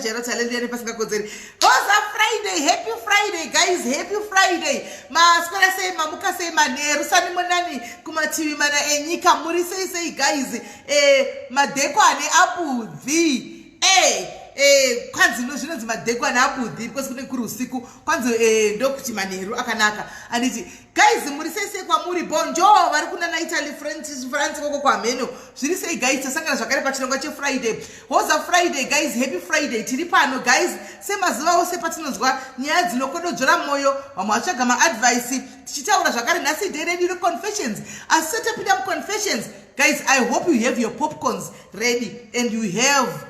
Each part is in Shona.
Tajaira kuti haleluya nepasingakodzeri. Hoza Friday, happy Friday guys, happy Friday. Maswera sei, mamuka sei, manheru sani monani kumativi mana enyika, muri sei sei guys? Eh, madheko ane abudhi. Eh, eh, kwanzi no zvinonzi madheko ane abudhi because kune kuri usiku. Kwanzi eh, ndokuti manheru akanaka. Anditi Guys, muri sei sei kwamuri? Bonjour vari kunana Italy, France, France koko kwamheno. Zviri sei guys? Tasangana zvakare pachirongwa cheFriday. Hoza Friday guys, happy Friday. Tiri pano guys, semazuva ose patinonzwa nyaya dzinokododzvora moyo, vamwe vatsvaga maadvice, tichitaura zvakare nhasi day redu reconfessions. Asi tisati tapinda muconfessions, guys, I hope you have your popcorns ready and you have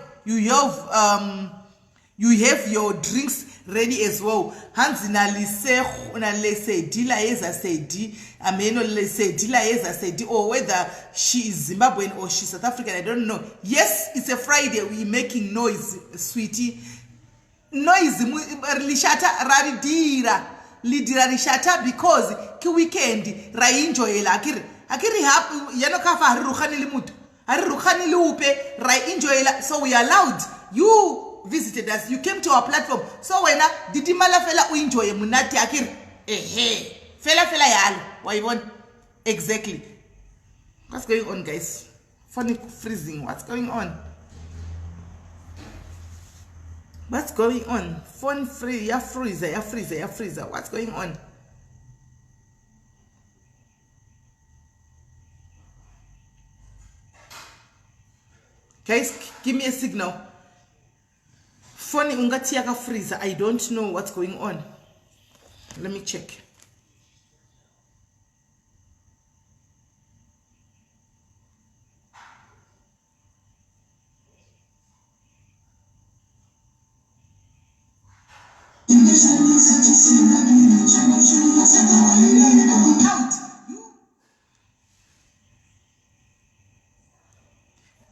You have your drinks ready as well. Hanzi nalisehu nalesedi laeza sedi ameno lesedi laeza sedi or whether she is Zimbabwean or she South African, I don't know. Yes, it's a Friday, we making noise, sweetie. Noise lishata raridira lidira rishata because ki weekend ra enjoyela akiri akiri happy yano kafa hari rukhani limutu Hari rukhani liupe ra enjoyela so we allowed you visited us you came to our platform so wena didimala fela u enjoye munati akiri ehe fela fela yalo wayibona exactly what's going on guys phone freezing what's going on what's going on phone free ya freezer ya freezer ya freezer what's going on Guys, give me a signal. Phone ungati yaka freezer. I don't know what's going on. Let me check.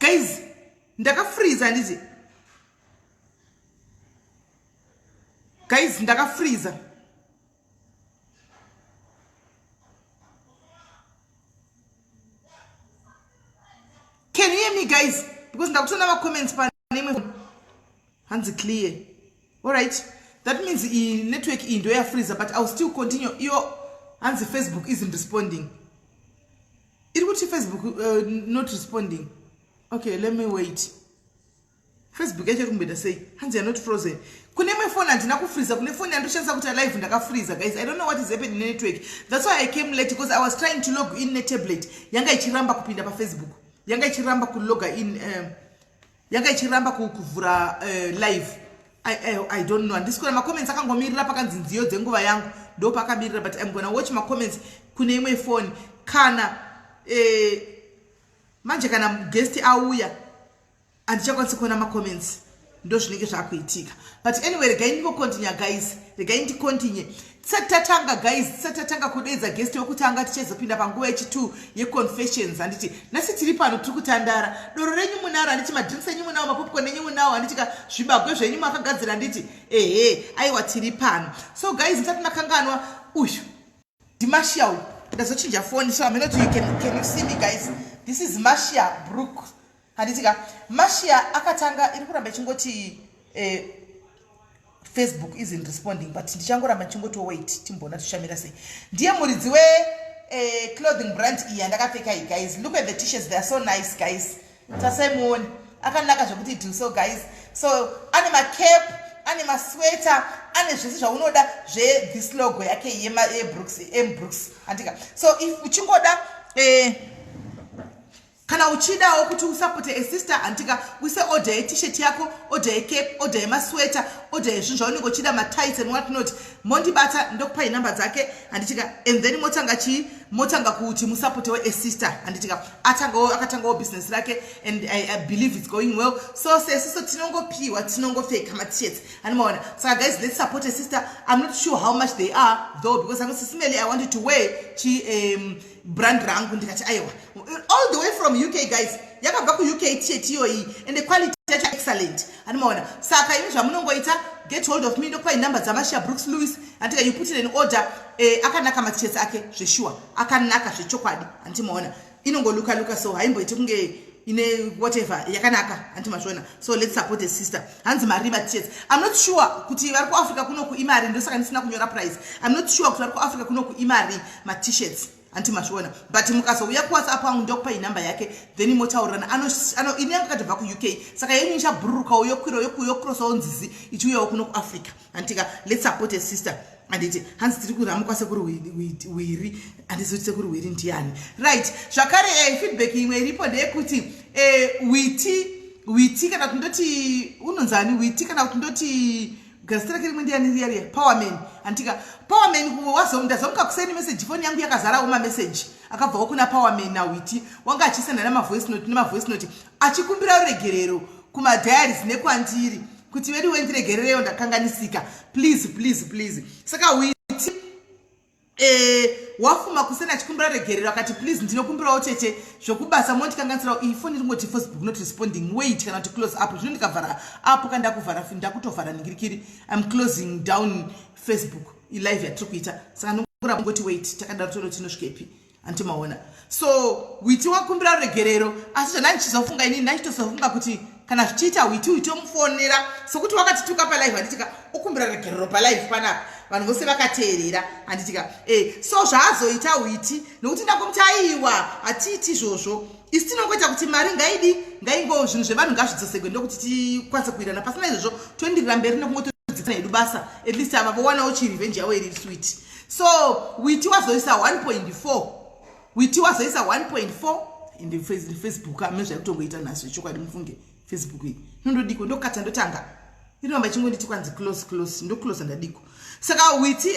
Guys, ndakafreeza handiti? Guys, ndakafreeza. Can you hear me guys? Because ndakutoona macomments pane imwe hanzi clear. All right. That means iyi network iyi ndoya freezer but I'll still continue. Iyo hanzi Facebook isn't responding. Iri kuti Facebook not responding. Okay, let me wait. Facebook yacho iri kumboita sei? Hanzi you're not frozen. Kune imwe phone handina kufreezer, kune phone yandoshandisa kuita live ndakafreezer guys. I don't know what is happening network. That's why I came late because I was trying to log in netablet. Yanga ichiramba kupinda paFacebook. Yanga ichiramba kuloga in yanga ichiramba kuvhura live. I don't know. Handisi kuona macomments akangomirira pakanzi nziyo dzenguva yangu ndo pakamirira but I'm gonna watch macomments kune imwe phone kana manje kana guest auya handichakwanisi kuona macomments ndo zvinenge zvakuitika but anyway regai ndingocontinue guys regai ndicontinue tisati tatanga guys tisati tatanga kudeedza guest wekutanga tichazopinda panguva yechi2 yeconfessions handiti nhasi tiri pano tiri kutandara doro renyu munaro handiti madrinks enyu munawo mapopcorn enyu munawo handiti ka zvibagwe zvenyu makagadzira handiti ehe aiwa tiri pano so guys ndisati makanganwa uyu ndiMarcia uyu ndazochinja foni so I'm not you can you see me guys this is Marcia Brook handiti ka Marcia akatanga iri kuramba ichingoti Facebook isn't responding but ndichangoramba ndichingoti wait timboona tichamira sei ndiye muridzi we clothing brand iyi yandakapfeka iyi guys look at the t-shirts they are so nice guys tasai muone akanaka zvekuti do so guys so ane macap ane masweater ane zvese zvaunoda zve this logo yake yeBrooks M Brooks handika so if uchingoda kana uchidawo kuti usapote a sister handika uise order ye-t-shirt yako order yecap order yemasweater order yezvinhu zvaunenge uchida matights and what not mondibata ndokupai namba dzake handitika and then motanga chii motanga kuti musapotewo a sister handitika atangawo akatangawo business rake and I believe it's going well so sesiso tinongopiwa tinongopfeka ma-t-shirts handimaona saka guys let's support a sister I'm not sure how much they are though because I'm sisimeli I wanted to wear chi brand rangu ndikati aiwa all the way from UK guys yakabva kuUK t-shirt iyoyi and the quality yacho excellent handimaona saka imi zvamunongoita get hold of me ndokupai namba dzaMarcia Brooks Lewis handika you put in an order akanaka ma-t-shirts ake zveshuwa akanaka zvechokwadi handimaona inongoluka luka so haimboiti kunge Ine whatever yakanaka, hanti mazviona? So let's support a sister. Hanzi mari matishets, I'm not sure kuti vari kuAfrica kunoku imari, ndosaka ndisina kunyora price. I'm not sure kuti vari kuAfrica kunoku imari matishets, hanti mazviona? But mukazouya kuWhatsApp angu, ndokupa inhamba yake, then motaurirana. Ini yangu akatobva kuUK, saka yenyu ichabhururukawo, yokwira, yokrosawo nzizi, ichiuyawo kuno kuAfrica, handitika? Let's support a sister, handiti? Hanzi tiri kuramukwa sekuri wiri, handizi kuti sekuri wiri ndiani. Right, zvakare feedback imwe iripo ndeyekuti Witi, Witi kana kuti ndoti unonzani Witi, kana kuti ndoti gazita rake rimwe ndiani riya riya, Powerman, handitika? Powerman, ndazomuka kuseni, message, foni yangu yakazarawo mameseji akabvawo kuna Powerman naWiti. Wanga achisenda namavoice note, nemavoice note, achikumbira ruregerero kumadiaries nekwandiri kuti vedu wendiregerereyo, ndakanganisika, please, please, please. Saka Witi wafuma kuseni achikumbira regerero, akati please, ndinokumbirawo tete zvokubasa, mondikanganisirawo. Iyi foni ringoti Facebook not responding, wait, kana kuti close up. Zvino ndikavhara apo kandakuvhara, ndakutovhara ningirikiri. I'm closing down Facebook ilive yatiri kuita, saka ndongoramba ngoti wait, takadaro tono tinosvikepi, antimaona? So Witi wakumbira ruregerero, asi zvandandichizofunga inini, ndachitozofunga kuti kana zvichiita Witi, Witi omufonera sokuti wakatituka palive, handitika? Okumbira regerero palive panapa, vanhu vose vakateerera, handitika? So zvaazoita Witi, nokuti ndakomuti aiwa, hatiiti izvozvo, isi tinongoita kuti mari ngaidi ngaingo, zvinhu zvevanhu ngazvidzosegwe, ndokuti tikwanise kuirana. Pasina izvozvo toendirira mberi nekungotodzikana hedu basa. At least ava vowanawo chirevenge yavo iri sweet. So Witi wazoisa 1.4, Witi wazoisa 1.4. Ende Facebook ame zvaikutongoita nhasi zvechokwadi, mufunge Facebook iyi inondodiko, ndokata, ndotanga, inoramba ichingonditi kwanzi close, close, ndoclose, ndadiko. Saka Witi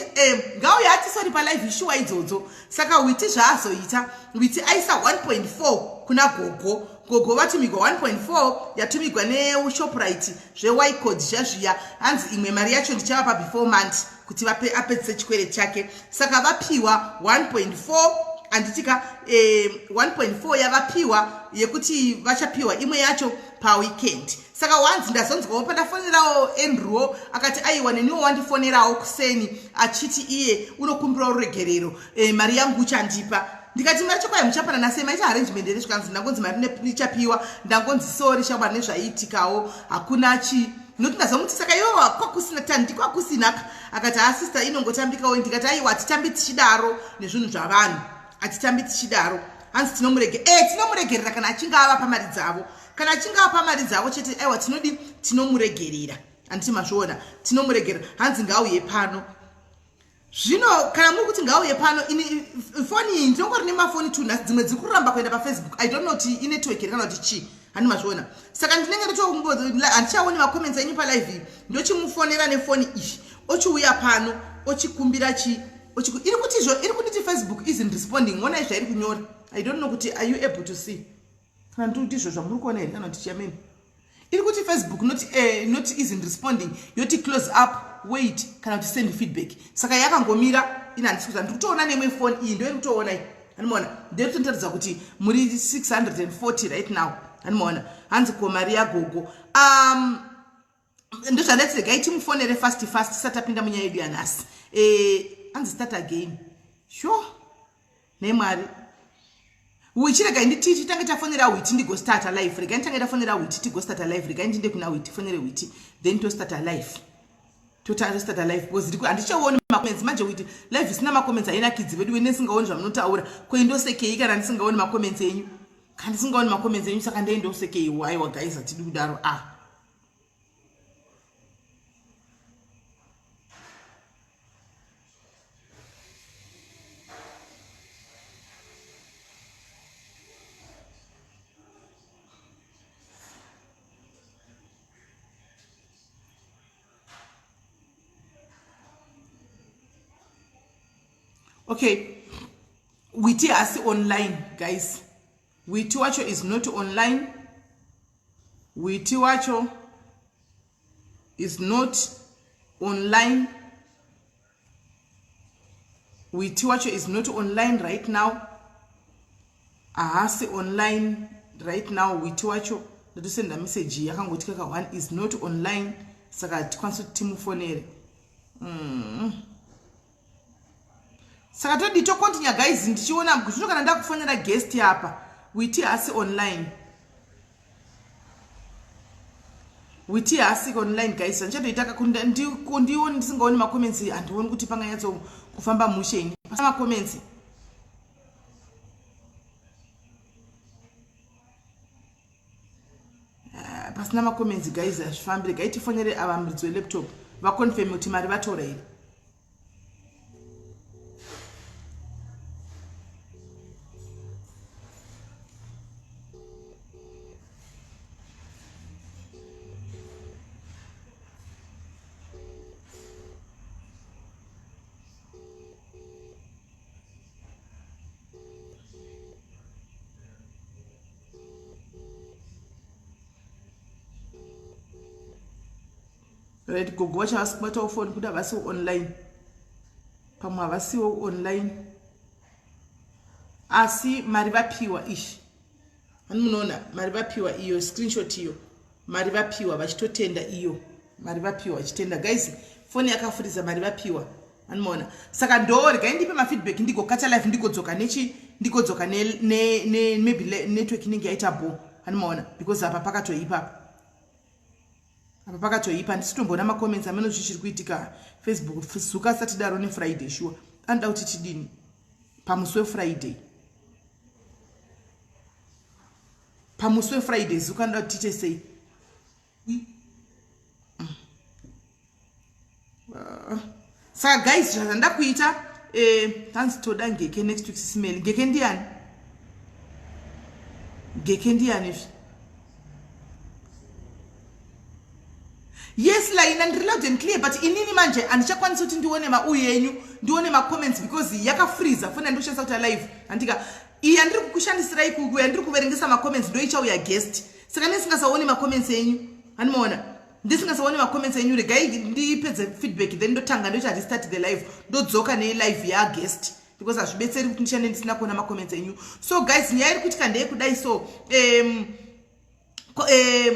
ngauya ati sorry palive, ishuwa idzodzo. Saka Witi zvaazoita, Witi aisa 1.4 kuna gogo. Gogo vatumigwa 1.4, yatumigwa neShoprite zveYcode zvazviya. Hanzi imwe mari yacho ndichavapa before month kuti vape apedzise chikwereti chake. Saka vapiwa 1.4, handitika? 1.4 yavapiwa yekuti vachapiwa imwe yacho paweekend. Saka wanzi ndazonzwawo pandafonerawo Andrewo, akati aiwa, neniwo wandifonerawo kuseni achiti iye unokumbirawo ruregerero, mari yangu uchandipa. Ndikati mari chokwai muchapanana sei, maita arrangement here? Zvikanzi ndangonzi mari ichapiwa, ndangonzi sorry shabwa nezvaiitikawo, hakuna chi nokuti. Ndazomuti saka iwowa kwakusina tandi kwakusinaka. Akati ha, sister, inongotambikawo. Ndikati aiwa, hatitambi tichidaro nezvinhu zvavanhu, hatitambi tichidaro. Hanzi tinomurege, tinomuregerera kana achinge avapa mari dzavo, kana achinge apa mari dzavo chete. Aiwa, tinodi, tinomuregerera, handiti mazviona? Tinomuregerera. Hanzi ngauye pano. Zvino kana muri kuti ngauye pano, ini foni iyi ndinongori nemafoni two nhasi, dzimwe dziri kuramba kuenda paFacebook. I don't know kuti inetwork here kana kuti chii, handi mazviona? Saka ndinenge handichaoni macomments enyu palive iyi. Ndochimufonera nefoni iyi, ochiuya pano, ochikumbira chi iri kuti izvo, iri kunditi Facebook isn't responding. Onai zvairi kunyora. I don't know kuti are you able to see, kana ndizvo zvamuri kuona here, kana kuti chiameni. Iri kuti Facebook not isn't responding, yoti close up, wait, kana kuti send feedback. Saka yakangomira. Ina handisi kuza, ndiri kutoona nemwe foni iyi, ndoiri kutoona iyi, handimaona? Ndoitotaridza kuti muri 640 right now, handimaona? Hanzi ko mari yagogo? Ndozvandati regai timufonere fast fast tisati tapinda munyaya yedu yanhasi. Hanzi start again. Sure, nemwari Witi, regai nditi titange tafonera Witi, ndigostarta live. Regai nditange tafonera Witi, tigostarta live. Regai ndinde kuna Witi, fonere Witi, then tostarta live, tostarta live, because handichaoni macomments manje. Witi, live isina macomments hainakidzi vedu wene, ndisingaoni zvamunotaura. Koindosekei kana ndisingaoni macomments enyu? Kana ndisingaoni macomments enyu, saka ndeindosekei? Aiwa guys, hatidi kudaro. Ah, okay, Witi hasi online guys. Witi wacho is not online. Witi wacho is not online. Witi wacho is not online right now. Ahasi online right now Witi wacho. Ndatosenda message yakangoti kaka one is not online, saka hatikwanisi kuti timufonere. Saka todi tocontinue guys, ndichiona zvino kana ndakufonera guest apa. Witi hasi online. Witi haasiko online guys, zvandichatoita ndione ndisingaoni macomments, handioni kuti panganyatso kufamba mushe ini pasina macomments. Ah, pasina macomments guys, hazvifambire. Gai tifonere ava muridzi welaptop vaconfirm kuti mari vatora here. Right, gogo vacho havasi kubatawo foni kuti havasiwo online, pamwe havasiwo online, asi mari vapiwa ishi. Ani munoona mari vapiwa iyo screenshot iyo, mari vapiwa vachitotenda iyo, mari vapiwa vachitenda. Guys, foni yakafuriza, mari vapiwa animoona. Saka ndo regai ndipe mafeedback, ndigokata life, ndigodzoka nechi, ndigodzoka ne, ne, ne maybe network inenge yaita bo, animoona, because apa pakatoipa apa pakatoipa. Handisi kutomboona macomments amene zvii chiri kuitika. Facebook zuka asati daro nefriday sure anoda kuti tidini pamusi wefriday? Pamusi wefriday zuka anoda kuti tiite sei? Saka guys, zvazanda kuita, tanzi toda ngeke next week. Sisimeli, ngeke ndiani? Ngeke ndiani izvi? Yes, Laina, ndiri loud and clear, but inini manje handichakwanisi kuti ndione mauyu enyu, ndione macomments, because yakafreeza foni yandiri kushandisa kuti live, handika? Iyi yandiri kukushandisirai, kuku yandiri kuverengesa macomments, ndo ichauya guest. Saka ndisingasaoni macomments enyu, handimaona, ndisingasaoni macomments enyu. Regai ndipedze feedback, then ndotanga ndoita restart the live, ndodzoka nelive yaguest, because hazvibetseri kuti ndishande ndisina kuona macomments enyu. So guys, nyaya iri kuitika ndeyekudai. So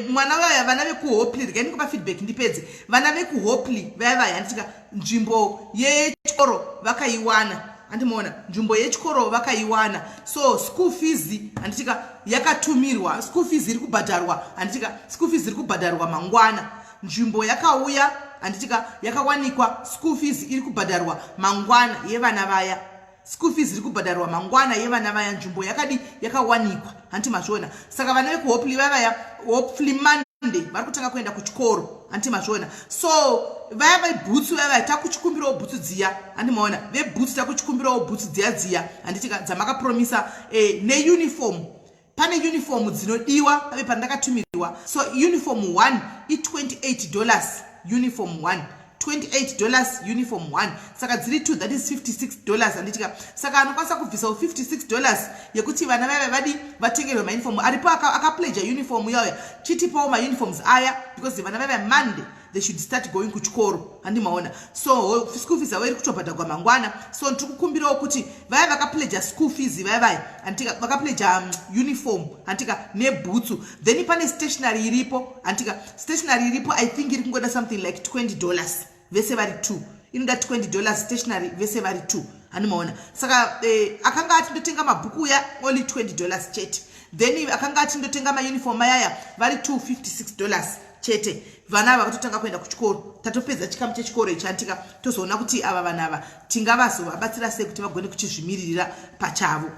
mwana vaya, vana vekuHopley, regai ndikupa feedback ndipedze. Vana vekuHopley vaya vaya, handitika, nzvimbo yechikoro vakaiwana, handimaona? Nzvimbo yechikoro vakaiwana. So school fees, handitika, yakatumirwa, school fees iri kubhadharwa, handitika? School fees iri kubhadharwa mangwana. Nzvimbo yakauya, handitika, yakawanikwa. School fees iri kubhadharwa mangwana yevana vaya. School fees iri kubhadharwa mangwana yevana vaya. Nzvimbo yakadi yakawanikwa, hanti mazviona? Saka vana vekuHopley vavaya, hopefully Monday vari kutanga kuenda kuchikoro, hanti mazviona? So vaya vebhutsu vaya vaya, takuchikumbirawo bhutsu dziya, handi maona? Vebhutsu, takuchikumbirawo bhutsu dziya dziya, handitika, dzamakapromisa neuniform. Pane uniform dzinodiwa pave pandakatumirwa. So uniform 1 i$28, uniform 1 $28, uniform 1. Saka dziri 2, that is $56, handitika? Saka anokwanisa kubvisawo $56 yekuti vana vaiva vadi vatengerwe mauniform. Aripo akapledja uniform yauya, chitipawo mauniforms aya, because vana vaiva Monday they should start going kuchikoro, handimaona? So school fees avo iri kutobhadhagwa mangwana. So ndiri kukumbirawo kuti vaya vakapledja school fees vaya vaya, handitika, vakapledja uniform, handitika, nebhutsu. Then pane stationary iripo, handitika? Stationary iripo, I think iri kungoda something like $20 vese vari two. Inoda $20 stationary vese vari two, handimaona? Saka akanga ati ndotenga mabhuku uya, only $20 chete. Then akanga ati ndotenga mauniform ayaya, vari $256 chete. Vana ava vatotanga kuenda kuchikoro. Tatopedza chikamu chechikoro ichi, antika? Tozoona kuti ava vanhu ava tingavazovabatsira sei kuti vagone kuchizvimiririra pachavo,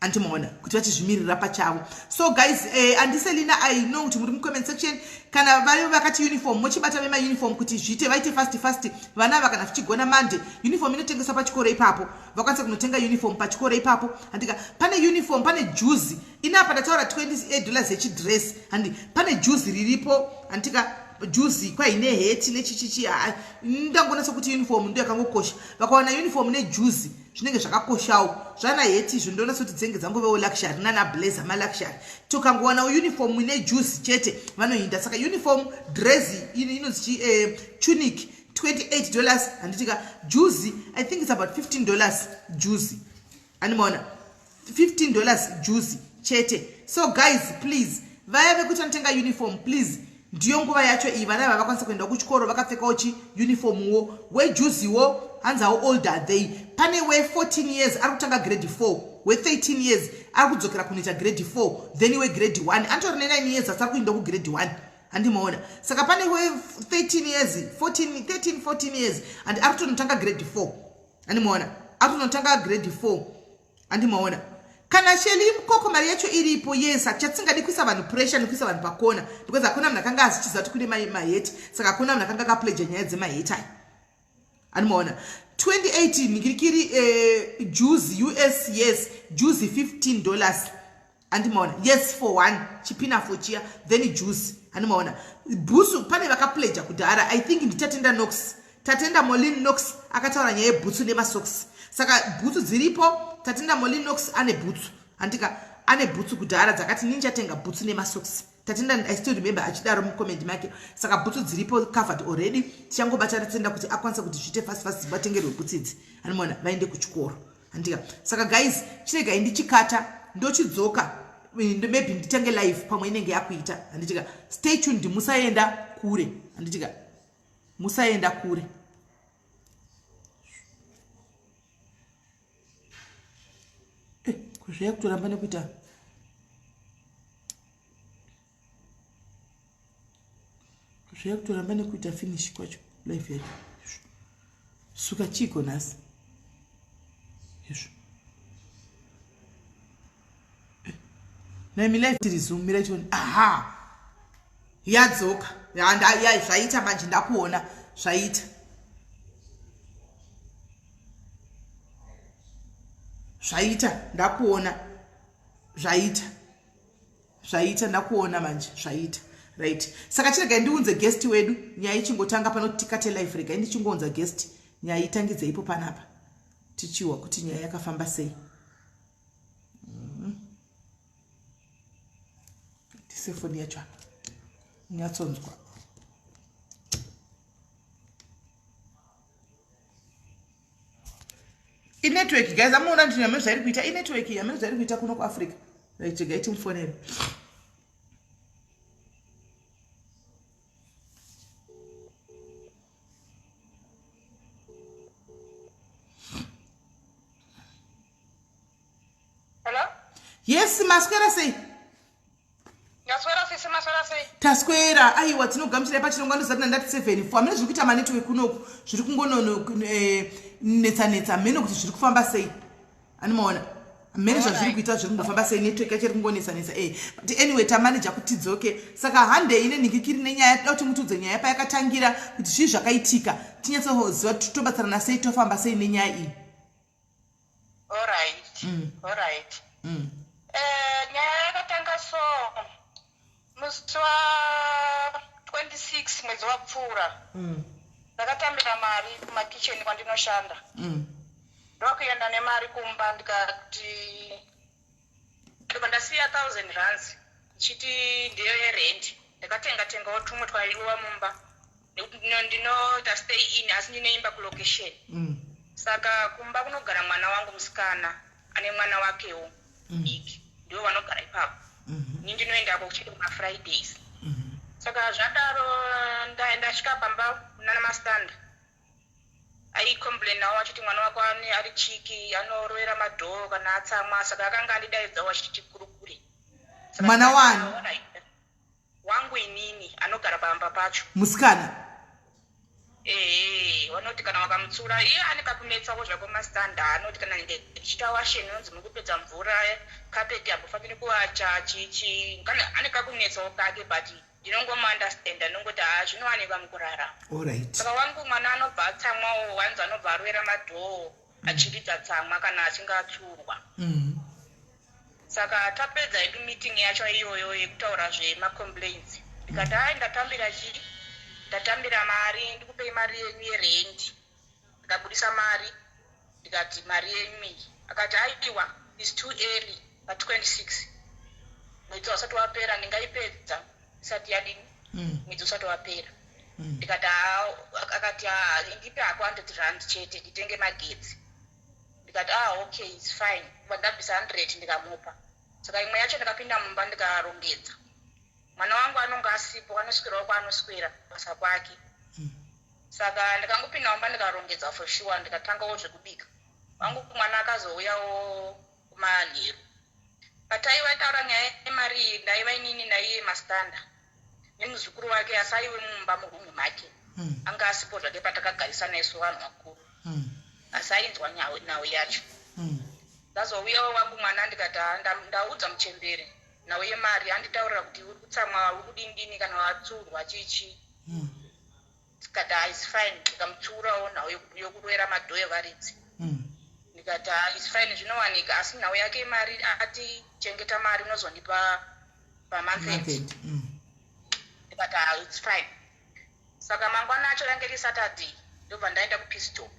andimaona, kuti vachizvimirira pachavo. So guys, andiselina, I know kuti muri mucomment section. Kana vari vakati uniform, mochibata vemauniform kuti zviite, vaite fast fast. Vana ava kana zvichigona Monday, uniform inotengeswa pachikoro ipapo, vakwanisa kunotenga uniform pachikoro ipapo, handika? Pane uniform, pane juzi inapa ndataura $28 yechidress, handi? Pane juzi riripo, handika? Juzi kwaine heti nechichichi. Ndangoona sekuti uniform ndo yakangokosha. Vakawana uniform nejuzi zvinenge zvakakoshawo. Zvana heti izvo ndoona sekuti dzinenge dzangovewo luxury, nana blazer maluxury. Tokangowana uniform nejuzi chete, vanoinda. Saka uniform, dress inonzi tunic, $28, handitika? Juzi, I think it's about $15 juzi, andimaona? $15 juzi chete. So guys, please, vaya vekuti vanotenga uniform, please, ndiyo nguva yacho iyi. Vana ava vakwanisa kuenda kuchikoro vakapfekawo chiuniformwo. Wejuziwo, hanzi how old are they? Pane we14 years ari kutanga grade 4, we13 years ari kudzokera kunoita grade 4, then wegrade 1 anotori ne9 years, asi ari kuenda kugrade 1. Handimaona. Saka pane we 13 years, 14, 13, 14 years and ari kutonotanga grade 4. Handimaona. Ari kutonotanga grade 4. Handimaona. Kana Shelly Mukoko mari yacho iripo, yes, chatisingadi kuisa vanhu pressure nekuisa vanhu pakona because hakuna munhu akanga azichiziva kuti kune maheti, saka hakuna munhu akanga akapledja nyaya dzemaheti aya. Handimaona. 2018 nikirikiri juice US, yes, juice $15. Handimaona. Yes, for one chipinafo chiya, then juice. Handimaona. Bhutsu pane vakapledja kudhara. I think ndiTatenda Knox, Tatenda Molin Knox akataura nyaya yebhutsu nemasocks. Saka bhutsu dziripo. Tatenda Molin Knox ane bhutsu, handika? Ane bhutsu kudhara dzakati ninchatenga bhutsu nemasocks. Tatenda, I still remember achidaro mucomment make. Saka bhutsu dziripo, covered already. Tichangobata Tatenda kuti akwanisa kuti zviite fast fast, vatengerwe bhutsu idzi, handimaona, vaende kuchikoro, handika? Saka guys, chiregai ndichikata, ndochidzoka, maybe nditange live pamwe inenge yakuita, handitika? Stay tuned, musaenda kure, handitika? Musaenda kure. Kuzviya kutoramba nekuita kuzviya kutoramba nekuita finish kwacho life yacho. Suka chiko nhasi izvo naimi life tiri Zoom. Mira tione. Aha, yadzoka. Ya, zvaita manje, ndakuona zvaita, zvaita, ndakuona zvaita, zvaita, ndakuona manje zvaita. Right, saka chiregai ndiunze guest wedu, nyaya ichingotanga pano, tikate live. Regai ndichingounza guest, nyaya itangidze ipo panapa, tichiwa kuti nyaya yakafamba sei. Tise foni yacho apa nyatsonzwa. Inetwork, guys, amuona ndini hamene zvairi kuita. Inetwork, hamene zvairi kuita kuno kuAfrica. Right, regai timufonere. Hello? Yes, maswera sei? Ndaswera sisi, maswera sei? Taswera. Aiwa, tinogamuchirai pachirongwa. Ndozati nandati 7 4, hamene zviri kuita manetwork kunoku, zviri kungononetsa netsa, hamene kuti zviri kufamba sei. Animaona hamene zvazviri kuita, zviri kungofamba sei, network yacho iri kungonetsa netsa. But anyway, tamaneja kuti tidzoke. Saka handei nenhikikiri nenyaya. Toda kuti mutiudze nyaya payakatangira, kuti zvii zvakaitika, tinyatsoziva kuti tobatsirana sei, tofamba sei nenyaya iyi. Alright. Alright. Nyaya yakatanga so musi wa 26 mwedzi wapfuura. Ndakatambira mari kumakicheni kwandinoshanda. Ndokuenda nemari kumba, ndikati ndobva ndasiya 1000 rands ndichiti ndiyo yerent. Ndakatenga tengawo tumwe twaidiwa mumba nekuti ndinoita stay in, asi ndinoimba kulocation. Saka kumba kunogara mwana wangu musikana ane mwana wakewo mudiki, ndivo vanogara ipapo. Ini ndinoendako kuchete kumafridays. Saka zvadaro, ndasvika pamba kunana mastanda aicomplainawo achiti mwana wako ari chiki, anorovera madhoo kana atsamwa. Saka akanga andidaidzawo achiti tikurukure. Saka Mwana ndikati, wani? "Ah, alright." Wangu inini anogara pamba pacho. Musikana? Ehe, vanoti kana wakamutsura iye ane kakunetsawo zvako mastanda. Anoti kana ndichiita washeni, unonzi muri kupedza mvura, kapeti hambofaniri kuwacha, chichi, kana ane kakunetsawo kake, but ndinongomuunderstanda, ndinongoti haa, zvinowanikwa mukurarama. Saka wangu mwana anobva atsamwawo, wanzi anobva arovera madhoo achiridza tsamwa kana achinge atsurwa. Saka tapedza hedu meeting yacho iyoyo yekutaura zvemacomplaints, ndikati hai, ndatambira chii, ndatambira mari, ndikupei mari yenyu yerendi. Ndikabudisa mari, ndikati mari yenyu iyi. Akati aiwa, is too early, pa26 mwedzi wasati wapera, ndingaipedza isati yadini, mwedzi usati wapera. Ndikati haa. Akati haa, ndipe hako 100 rand chete nditenge magetsi. Ndikati ah, okay, its fine. Kubva ndabvisa 100 ndikamupa. Saka imwe yacho ndakapinda mumba ndikarongedza. Mwana wangu anonge asipo, anoswerawo kwaanoswera basa kwake. Saka ndikangopinda mumba ndikarongedza for sure, ndikatangawo zvekubika. Wangu mwana akazouyawo kumanheru, pataiva taura nyaya yemari iyi, ndaiva inini naiye mastanda. Nemuzukuru wake, asi aive mumba murumu make. Anga asipo zvake patakagarisana isu vanhu vakuru. Asi ainzwa nhau yacho. Ndazouyawo wangu mwana, ndikati, "Ah, ndaudza muchembere nhau yemari, anditaurira kuti uri kutsamwa, uri kudini dini, kana watsurwa chichi." Tikati, "Ah, it's fine." Ndikamutsiurawo nhau yokurwera madhoo evaridzi. Ndikati, "Ah, it's fine, zvinowanika." Asi nhau yake yemari, ati chengeta mari, unozondipa pamonth end. Month end. Ndikati, "Ah, it's fine." Saka mangwana acho range ri Saturday, ndobva ndaenda kuPeace Job.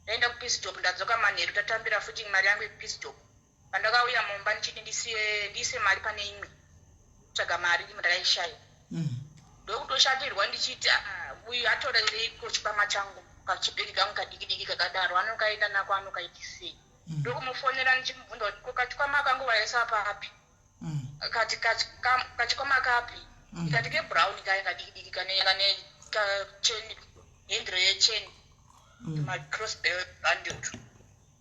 Ndaenda kuPeace Job, ndadzoka manheru, tatambira futi mari yangu yekuPeace Job. Pandakauya mumba ndichiti ndisiye, ndiise mari pane imwe, kutsvaga mari imwe, ndakaishaya. Ndokutoshatirwa ndichiti, "Ah, uyu atorereiko chikwama changu, kachibhegi kangu kadiki diki kakadaro? Anokaenda nako, anokaitisei?" Ndokumufonera ndichimubvunza kuti, "Ko kachikwama kangu waisa papi?" Kati, "Kachikwama kapi?" Ikati, "Kebrown kaya kadiki diki, kane kacheni, hendiro yecheni, macross bundle."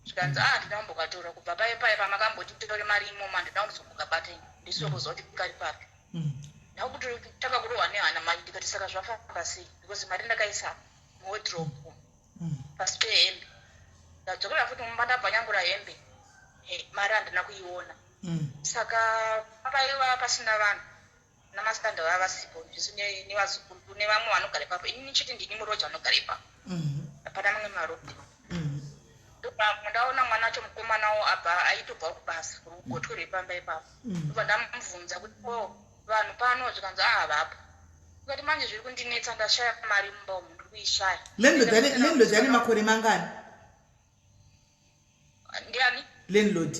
Zvikanzi, "A, handina kumbokatora kubva paye paye pamakamboti titore mari imomo. Handina kumbozombokabata ini, ndisiwo kuziva kuti kari papi." Ndakutotanga kurohwa nehana manje. Ndikati, "Saka zvafamba sei?" Because mari ndakaisa muwardrobe pasi pehembe. Ndadzokera futi mumba, ndabva nyangura hembe, mari handina kuiona. Saka paiva pasina vanhu, namastanda vava vasipo, zvisi nevazukuru nevamwe vanogara ipapo. Inini chete ndini muroja vanogara ipapo. Hapana mamwe maroja. Ndobva ndaona mwana wacho mukomanawo abva, aitobva kubasa rugotwe rwepamba ipapo. Ndobva ndamubvunza kuti, "O, vanhu pano?" Zvikanzi, "A, havapo." Ndikati, "Manje zviri kundinetsa, ndashaya mari mumba umu, ndiri kuishaya." Landlord ane makore mangani? Ndiani? Landlord.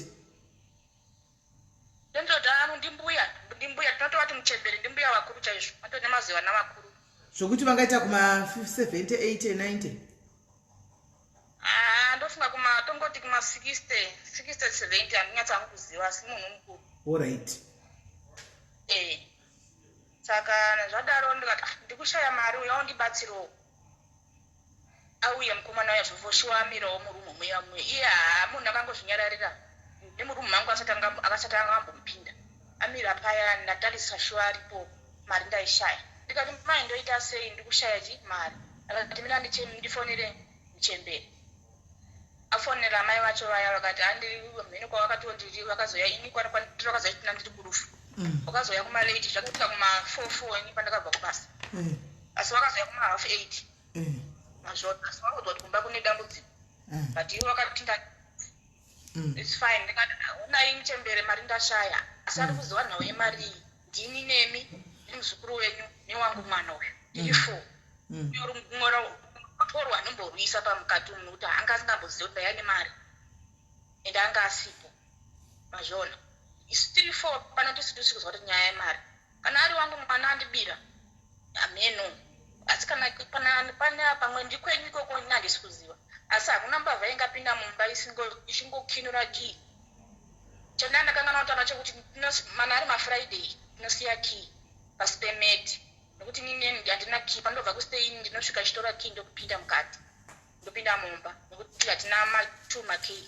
Landlord ano ndimbuya, ndimbuya, tinotovati muchembere, ndimbuya vakuru chaizvo, matone maziva navakuru. Zvokuti vangaita kuma 70, 80, 90? Ah, ndofunga kuma, tongoti kuma 60, 60, 70, handinyatsa hangu kuziva, asi munhu mukuru. Allright. Saka zvadaro ndikati, "Ah, ndikushaya mari, uya undibatsirewo." Auye mukomana uya, zvovoshiwa, amirawo murumu muya muya. Iye haa, munhu akangozvinyararira nemurumu mangu, akasati angambomupinda. Amira paya, ndatarisa, shuwa aripo, mari ndaishaya. Ndikati, "Mai, ndoita sei? Ndikushaya chi mari." Akati, "Mina ndifonere muchembere." Afonera mai vacho vaya, vakati, "Handi mheno kwavakatiwo ndiri." Vakazoya ini kwandiri, vakazoya ndiri kurufu. Vakazoya kumalate, zvakaitika kuma 4 4 ini pandakabva kubasa. Asi vakazoya kuma 8:30. Mazvona, asi vakaudzwa kuti kumba kune dambudziko. But ivo vakati, "It's fine." Ndikati, "Unai muchembere, mari ndashaya, asi ari kuziva nhau yemari iyi ndini nemi nemuzukuru wenyu newangu mwana uyu, tiri four." Torwa anomborwisa pamukati umu, nokuti anga asingambozivi kuti ndaiya nemari, ende anga asipo. Mazviona, isu tiri four pano, tisi tisi kuzwa kuti nyaya yemari, kana ari wangu mwana andibira, hameno. Asi kana pane pamwe ndikwenyu ikoko, ini handisi kuziva. Asi hakuna mbavha ingapinda mumba ichingokinura key. Chandanga ndakangana kutaura chekuti mana ari maFriday tinosiya key pasi pemeti, nekuti inini handina key. Pandobva kustay ini ndinosvika chitora key, ndokupinda mukati, ndopinda mumba, nekuti hatina matwo makey.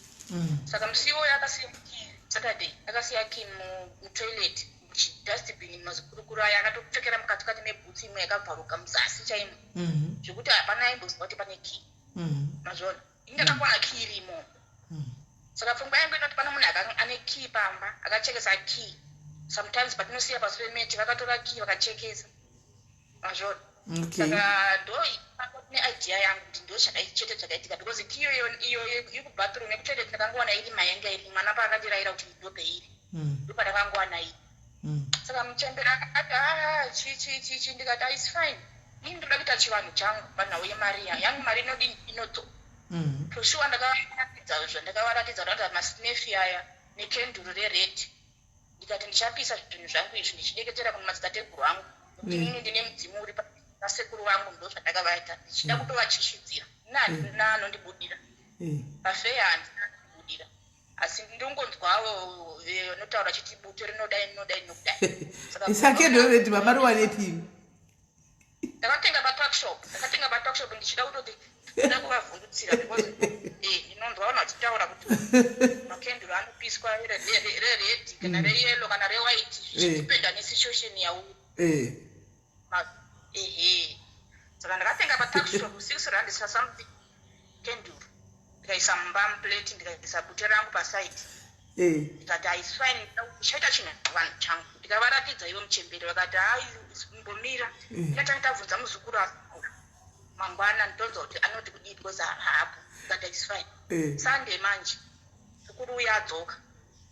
Saka musi iwoyo akasiya key, Saturday akasiya key mutoilet, muchidustbin, mazikurukuru aya, akatopfekera mukati kati mebhutsu imwe yakabvaruka muzasi chaimo, zvekuti hapana aimboziva kuti pane key. Mazviona, ini ndakakuwana key irimo. Saka pfungwa yangu inoti pane munhu ane key pamba, akachekesa key. Sometimes patinosiya pasi pemeti, vakatora key vakachekesa. Mazviona? Saka ndo neidea yangu kuti ndo chete zvakaitika, because key iyoyo iyo iri kubathroom nekutoilet, ndakangowana iri mayenga iri mwana paakandiraira kuti ndo peiri. Ndo pandakangowana iri. Saka muchembere akati, "Ah, chi chi chi chi." Ndikati, "It's fine, ini ndoda kuita chivanhu changu panhau yemari yangu. Mari inodini? Inodzoka." For sure ndakavaratidza zvandakavaratidza, ratidza masnuff aya nekenduru rered. Ndikati, "Ndichapisa zvinhu zvangu izvi, ndichideketera kune madzitateguru angu, nekuti inini ndine mudzimu uri pasekuru vangu." Ndo zvandakavaita, ndichida kutovachishidzira. Ini handina anondibudira pafeya, handina anondibudira, asi ndinongonzwawo vanotaura chiti buto rinodai, rinodai, rinokudai. Saka Saka red mamariwanepi? Ndakatenga patuckshop, ndakatenga patuckshop, ndichida kutoti ndoda kuvavhundutsira, because ndinonzwa vanhu vachitaura kuti makenduru anopiswa rered kana reyellow kana rewhite, zvichidependa nesituation yauri. Ehe, saka ndakatenga patuckshop 6 rand something candle, ndikaisa mumba muplate, ndikaisa bute rangu paside. Ndikati, "It's fine, ndichaita chinhu vanhu changu." Ndikavaratidza ivo muchemberi, vakati, "Hai, mbomira." Ndikatanga tabvunza muzukuru akura mangwana, ndonzwa kuti anoti kudii, because haapo. Ndikati, "It's fine." Sunday manje mukuru uya adzoka,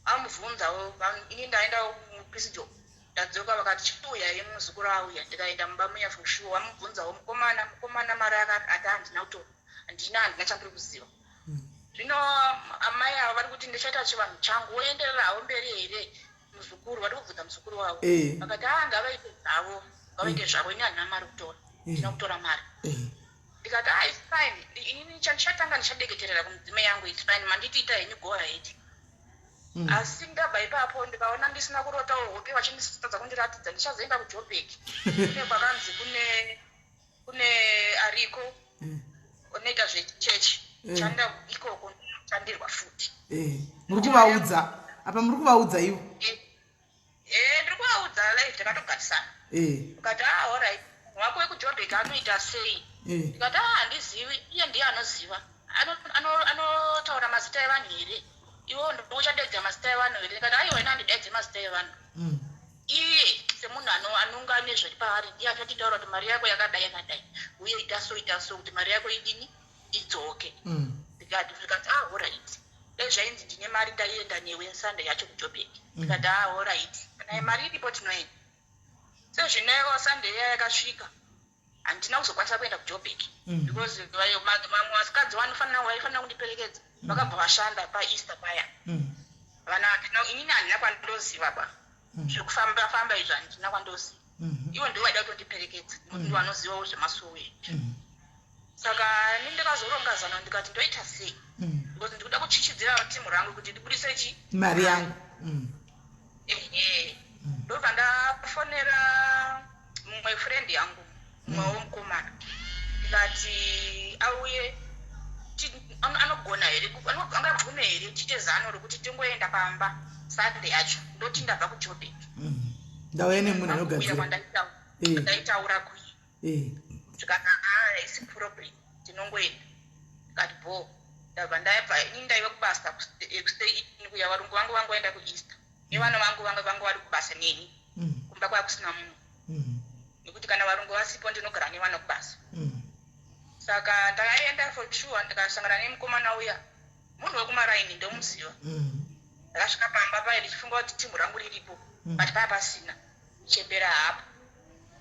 amubvunzawo, ini ndaenda muprisijo, ndadzoka, vakati, "Chiuya ye muzukuru auya." Ndikaenda mumba muya, for sure wamubvunzawo mukomana mari ati, "Handina kutora, handina chandiri kuziva." Zvino amai ava vari kuti, "Ndichaita chivanhu changu." Woenderera havo mberi here muzukuru? Vari kubvunza muzukuru wavo. Vakati, "A, ngavaite zvavo, ngavaite zvavo, ini handina mari kutora, ndina kutora mari." Ndikati, "Ah, it's fine. Inini chandichatanga ndichadeketerera kumudzimai yangu. It's fine, manditi ita henyu, go ahead." Asi ndabva ipapo ndikaona ndisina kurotawo hope, vachindisitadza kundiratidza, ndichazoenda kuJobek, kune kwakanzi kune ariko unoita zvechechi. Chanda ikoko chandirwa futi. Muri kuvaudza apa, muri kuvaudza ivo? Eh, ndiri kuvaudza live, takatogarisana. Ukati, "Ah, alright, wako wekuJobek anoita sei?" Ndikati, "Ah, handizivi, iye ndiye anoziva. Anotaura mazita evanhu here? Iwo uchadaidza mazita evanhu here?" Ndikati, "Aiwa, ina handidaidze mazita evanhu. Iye semunhu anonga nezviri paari ndiye achatitaura kuti mari yako yakadai yakadai, uye ita so, ita so, kuti mari yako idini, idzoke." Ndikati, "Ah, alright, dai zvainzi ndine mari ndaienda newe Sunday yacho kuJobek." Ndikati, "Ah, alright, kana mari iripo tinoenda." Sezvinevo Sunday iya yakasvika, handina kuzokwanisa kuenda kuJobek because vamwe vasikadzi vaifanira kundiperekedza vakabva vashanda paEaster paya. Vana inini handina kwandoziva ba. Zvekufamba famba izvo handina kwandoziva. Ivo ndivo vaida kutondiperekedza nekuti ndivo vanozivawo zvemasuwe. Saka ini ndakazoronga zano, ndikati, "Ndoita sei?" Because ndikuda kuchichidzira timu rangu kuti ndibudise chi mari yangu. Ehe, ndobva ndafonera mumwe friend yangu, mumwe womukomana, ndikati auye, anogona here, angabvume here tiite zano rekuti tingoenda pamba Sunday yacho, ndoti ndabva kuJobek. Ndauya nemunhu anogadzira. Ndaitaura kuye. Zvikati, "Haisi problem, tinongoenda." Ndikati, "Bo." Ndabva ndabva, ini ndaiva kubasa kustay in kuya, varungu vangu vangoenda kuEaster nevana vangu vanga vari kubasa neni. Kumba kwava kusina munhu nekuti kana varungu vasipo ndinogara nevana kubasa. Saka ndakaenda for sure, ndikasangana nemukomana uya, munhu wekumaraini, ndomuziva. Ndakasvika pamba paye ndichifunga kuti timu rangu riripo, but paya pasina chembera hapo,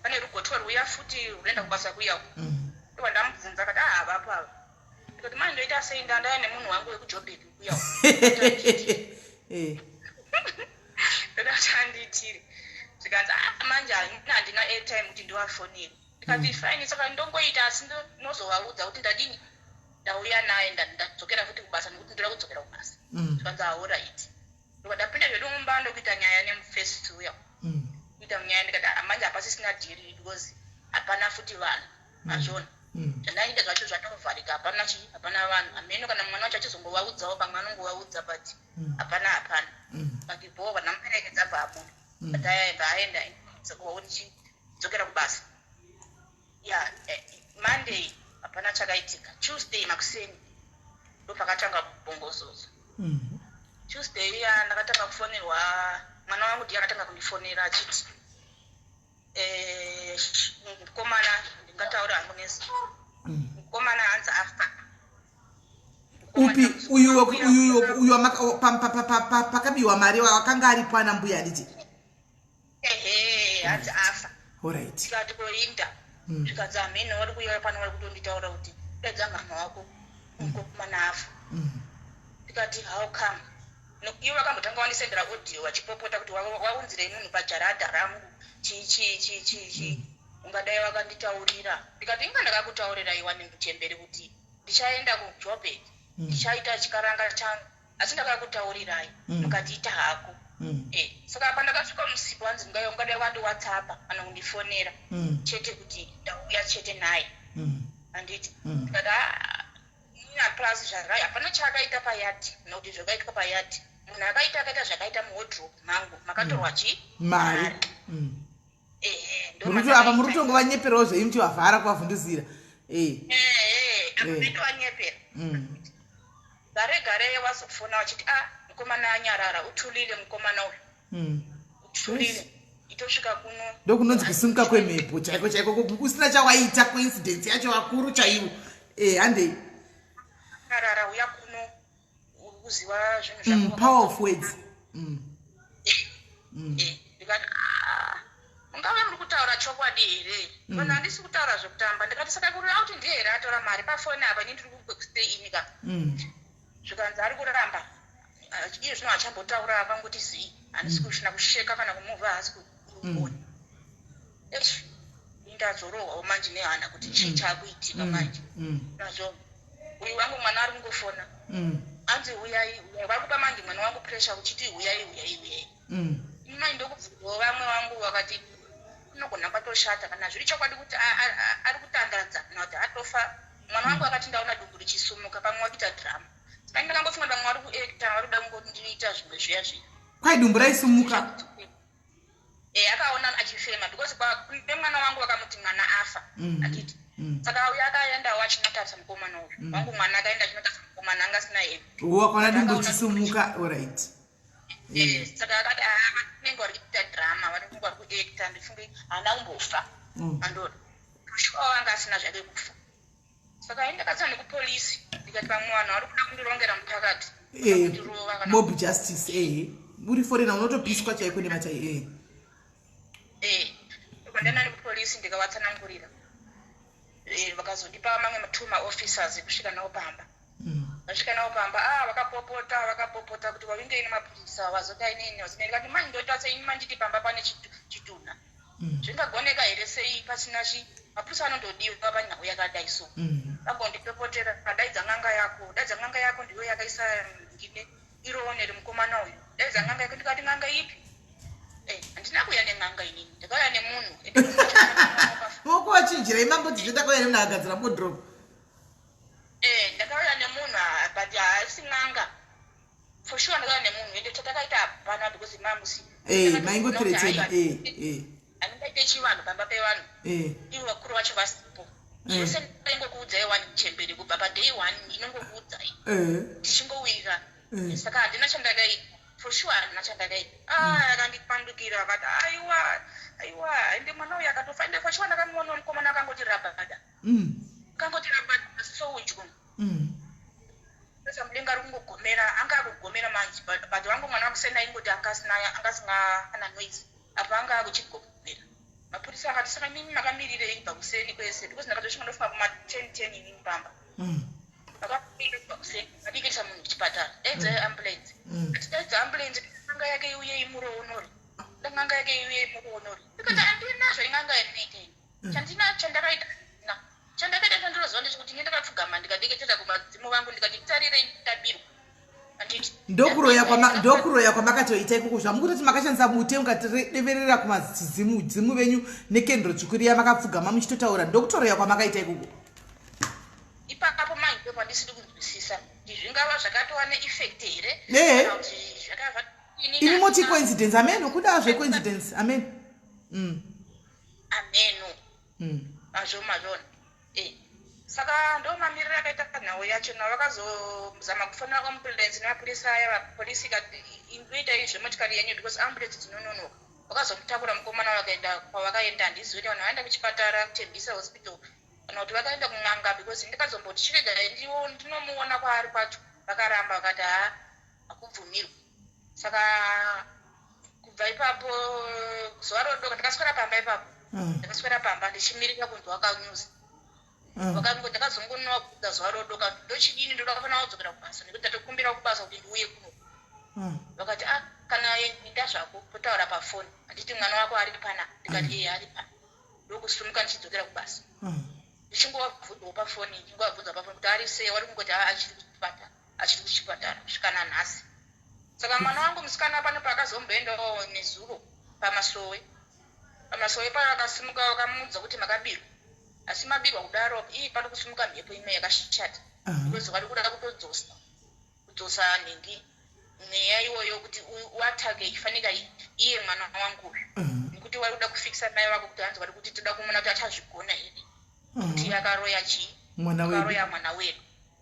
pane rugotwa rwuya futi runoenda kubasa kuya. Ndobva ndamubvunza, akati, "Ah, havapo ava." Ndikati, "Mani, ndoita sei? Ndandaya nemunhu wangu wekuJobek kuya." Ndoda kuti andiitire. Zvikanzi, "Ah, manje handina airtime kuti ndivafonere." Ndikati, "Fine, saka ndongoita, asi ndinozovaudza kuti ndadini, ndauya naye, ndadzokera futi kubasa nekuti ndoda kudzokera kubasa." Zvikanzi, "Alright." Ndobva ndapinda zvedu mumba, ndokuita nyaya nemufesi uya. Kuita nyaya, ndikati, "Ah, manje hapasisina deal because hapana futi vanhu mazvona." Zvandaita zvacho zvatovharika, hapana chi, hapana vanhu, hameno kana mwana wacho achizongovaudzawo, pamwe anongovaudza, but hapana, hapana. But bo vandamuperekedza, bva abuda. But aibva aenda kuti chidzokera kubasa ya Monday hapana chakaitika. Tuesday makuseni ndopakatanga bongozozo. Tuesday iya ndakatanga kufonerwa, mwana wangu ndiye akatanga kundifonera achiti, mukomana, ndingataura hangu nezi, mukomana hanzi afa. Upi uyu uyu pakabiwa mari wakanga aripo ana mbuya, handiti? Ehe, hanzi afa. Tikati, "Koinda?" Zvikanzi, "Hamene, vari kuuya pano, vari kutonditaura kuti daidza mama wako, mukomana afa." Ndikati, "How come?" Ivo vakambotanga vandisendera audio vachipopota kuti, "Waunzirei munhu pajaradha rangu? Chii chii chii chii chii? Ungadai wakanditaurira." Ndikati, "Inga ndakakutaurira iwa nemuchemberi kuti ndichaenda kuJobek, ndichaita chikaranga changu, asi ndakakutaurirai." Mukati, "Ita hako." Saka pandakasvika musipo, hanzi, "Ungadai wandiWhatsAppa kana kundifonera chete kuti ndauya chete naye," handiti? Ndikati, "Ah, plus zvarai hapana chaakaita payard, nokuti zvakaitwa payard munhu akaita zvakaita muwardrobe mangu makatorwa chi mari. Ehe. Apa muri kutongovanyeperawo zvenyu muchivavhara kuvavhunduzira. Atovanyepera. Gare gare wazofona vachiti, "A, ah, mukomana anyarara, utulile mukomana uyu, utulile." Itosvika kuno. Ndokunonzi kusimuka kwemhepo chaiko chaiko, usina chawaita, coincidence yacho, vakuru chaivo. Handei. Nyarara, uya kuno, uri kuziva zvinhu. Power of words. Ndikati, "Ah, mungave muri kutaura chokwadi here?" Vanhu, "Handisi kutaura zvekutamba." Ndikati, "Saka kureva kuti ndiye here atora mari pafoni apa? Ini ndiri kustay ini ka." Zvikanzi ari kuramba. Ah, iye zvino achambotaura, akangoti zii, handisi kusvina kusheka kana kumuvha, haasi kuona. Eish, ndazorohwawo manje nehana kuti chii chaakuitika manje. Nazvo uyu wangu mwana ari kungofona, anzi, "Uyai, uyai." Vari kupa manje mwana wangu pressure uchiti, "Uyai, uyai, uyai." Mai, ndokubvunzawo vamwe vangu, vakati kunogona kwatoshata kana zviri chokwadi kuti ari kutandadza kana kuti atofa. Mwana wangu akati, "Ndaona dumbu richisumuka, pamwe wakuita drama." Saka ndakangofunga vamwe vari kuacta, vari kuda kungondiita zvimwe zviya zviya. Kwai dumbu raisumuka? E, akaona achifema, because kune mwana wangu vakamuti mwana afa. Akiti saka uyo akaendawo achinotarisa mukomana uyu. Wangu mwana akaenda achinotarisa mukomana, anga asina hembe. Wakaona dumbu richisumuka, alright. Saka akati, "Ah, vanenge vari kuita drama, vanenge vari kuacta, ndifunge haana kumbofa." Andona shuwa anga asina zvake kufa. Saka ini ndakatsana nekupolisi, ndikati vamwe vanhu vari kuda kundirongera mupakati, kundirova kana Mob justice, ehe, uri foreigner unotopiswa chaiko nemachai, ehe. Ndaenda nekupolisi, ndikavatsanangurira. Vakazondipa mamwe two maofficers ekusvika nawo pamba. Vasvika nawo pamba, ah, vakapopota, vakapopota kuti vavingei nemapurisa, vazodai neni, vazodai. Ndikati, "Mani, ndoita sei? Manditi pamba pane chitunha. Zvingagoneka here sei pasina chi mapurisa anondodiwa panhau yakadai so?" Vagondipopotera, "Daidza n'anga yako, daidza n'anga yako, ndiyo yakaisa ngine irooneri mukomana uyu, daidza n'anga yako." Ndikati, "N'anga ipi?" Handina kuuya nen'anga inini, ndakauya nemunhu. Ende munhu wacho ndakamuona. Mokuwachinjirai mamboti zve, "Ndakauya nemunhu akagadzira wardrobe." Ndakauya nemunhu, ah, but haasi n'anga for sure. Ndakauya nemunhu, ende chatakaita hapana, because mamusi Maingothreatena. Handingaite chivanhu pamba pevanhu ivo vakuru vacho vasipo. Zvese ndaingokuudzai wani, muchemberi, kubva paday one inongokuudzai tichingowirira. Saka handina chandakaita for sure, handina chandakaita. Ah, akandipandukira, akati, "Aiwa, aiwa, ende mwana uyu akatofa." Ende for sure ndakamuona mukomana akangoti rabada, akangoti rabada soudyu. Sasa mudenga ari kungogomera, anga akugomera manje, but wangu mwana wakusena ingoti anga asina, anga asina kana noise apa, anga akuchigomera. Mapurisa akati, "Saka mimi makamirirei kubva kuseni kwese?" Because ndakatosvika, ndofunga kuma 10 10 inini pamba. Vakamirira kubva kuseni, vadikisa munhu kuchipatara, "Daidzai ambulance." Ati, "Daidza ambulance, n'anga yake iuye imuroonore, n'anga yake iuye imuroonore." Ndikati, "Handinazvo, in'anga yarinoitei? Chandina chandakaita na chandakaita, chandinoziva ndechekuti ini ndakapfugama, ndikadeketera kumadzimu vangu, ndikati tarirei, ndabirwa." Handiti? Ndokuroya kwamakatoita ikoko, zvamukutoti makashandisa bute, mukatideverera kumadzimu dzimu venyu nekendro tsvuku riya, makapfugama muchitotaura, ndokutoroya kwamakaita ikoko. Ipapo manje ndo pandisiri kunzwisisa kuti zvingava zvakatova neeffect here kana kuti zvakava Imi moti coincidence, ameno kuda zvecoincidence, amen. Ameno. Mazvo mazvona. Saka ndo mamiriro akaita nhau yacho. Na vakazozama kufonera ambulance nemapurisa aya, vapolisi ikati, "Ingoitai zvemotikari yenyu because ambulance dzinononoka." Vakazomutakura mukomana, vakaenda kwavakaenda, handizivi kuti vanhu vaenda kuchipatara, kuTembisa Hospital, kana kuti vakaenda kun'anga, because ndikazomboti chiregai ndinomuona kwaari kwacho, vakaramba, vakati, "Ha, hakubvumirwi." Saka kubva ipapo, zuva rodoka, ndakaswera pamba ipapo. Ndakaswera pamba ndichimirira kunzwa kanews. Ndakazongonwa kuda zuva rodoka, ndochidini? Ndoda kufanira kudzokera kubasa nekuti ndatokumbira kubasa kuti ndiuye kuno. Vakati, "A, kana enda zvako, totaura pafoni. Handiti mwana wako ari pana?" Ndikati, "Iye ari pana." Ndokusumuka ndichidzokera kubasa, ndichingovabvunzawo pafoni, ndichingovabvunza pafoni kuti ari sei. Vari kungoti, "Ah, achiri kuchipatara, achiri kuchipatara," kusvika nanhasi. Saka mwana wangu musikana pane paakazomboendawo nezuro pamasowe. Pamasowe payo akasimuka, vakamuudza kuti makabirwa, asi mabirwa kudaro, ii, pari kusimuka mhepo imwe yakashata, because vari kuda kutodzosa kudzosa nhingi, mweya iwoyo kuti uattacke ichifanika iye mwana wangu uyu. Nekuti Yekuti vari kuda kufikisa mai vako kuti hanzi vari kuti toda kumuona kuti achazvigona here kuti akaroya chii. Mwana wedu. Akaroya mwana wedu.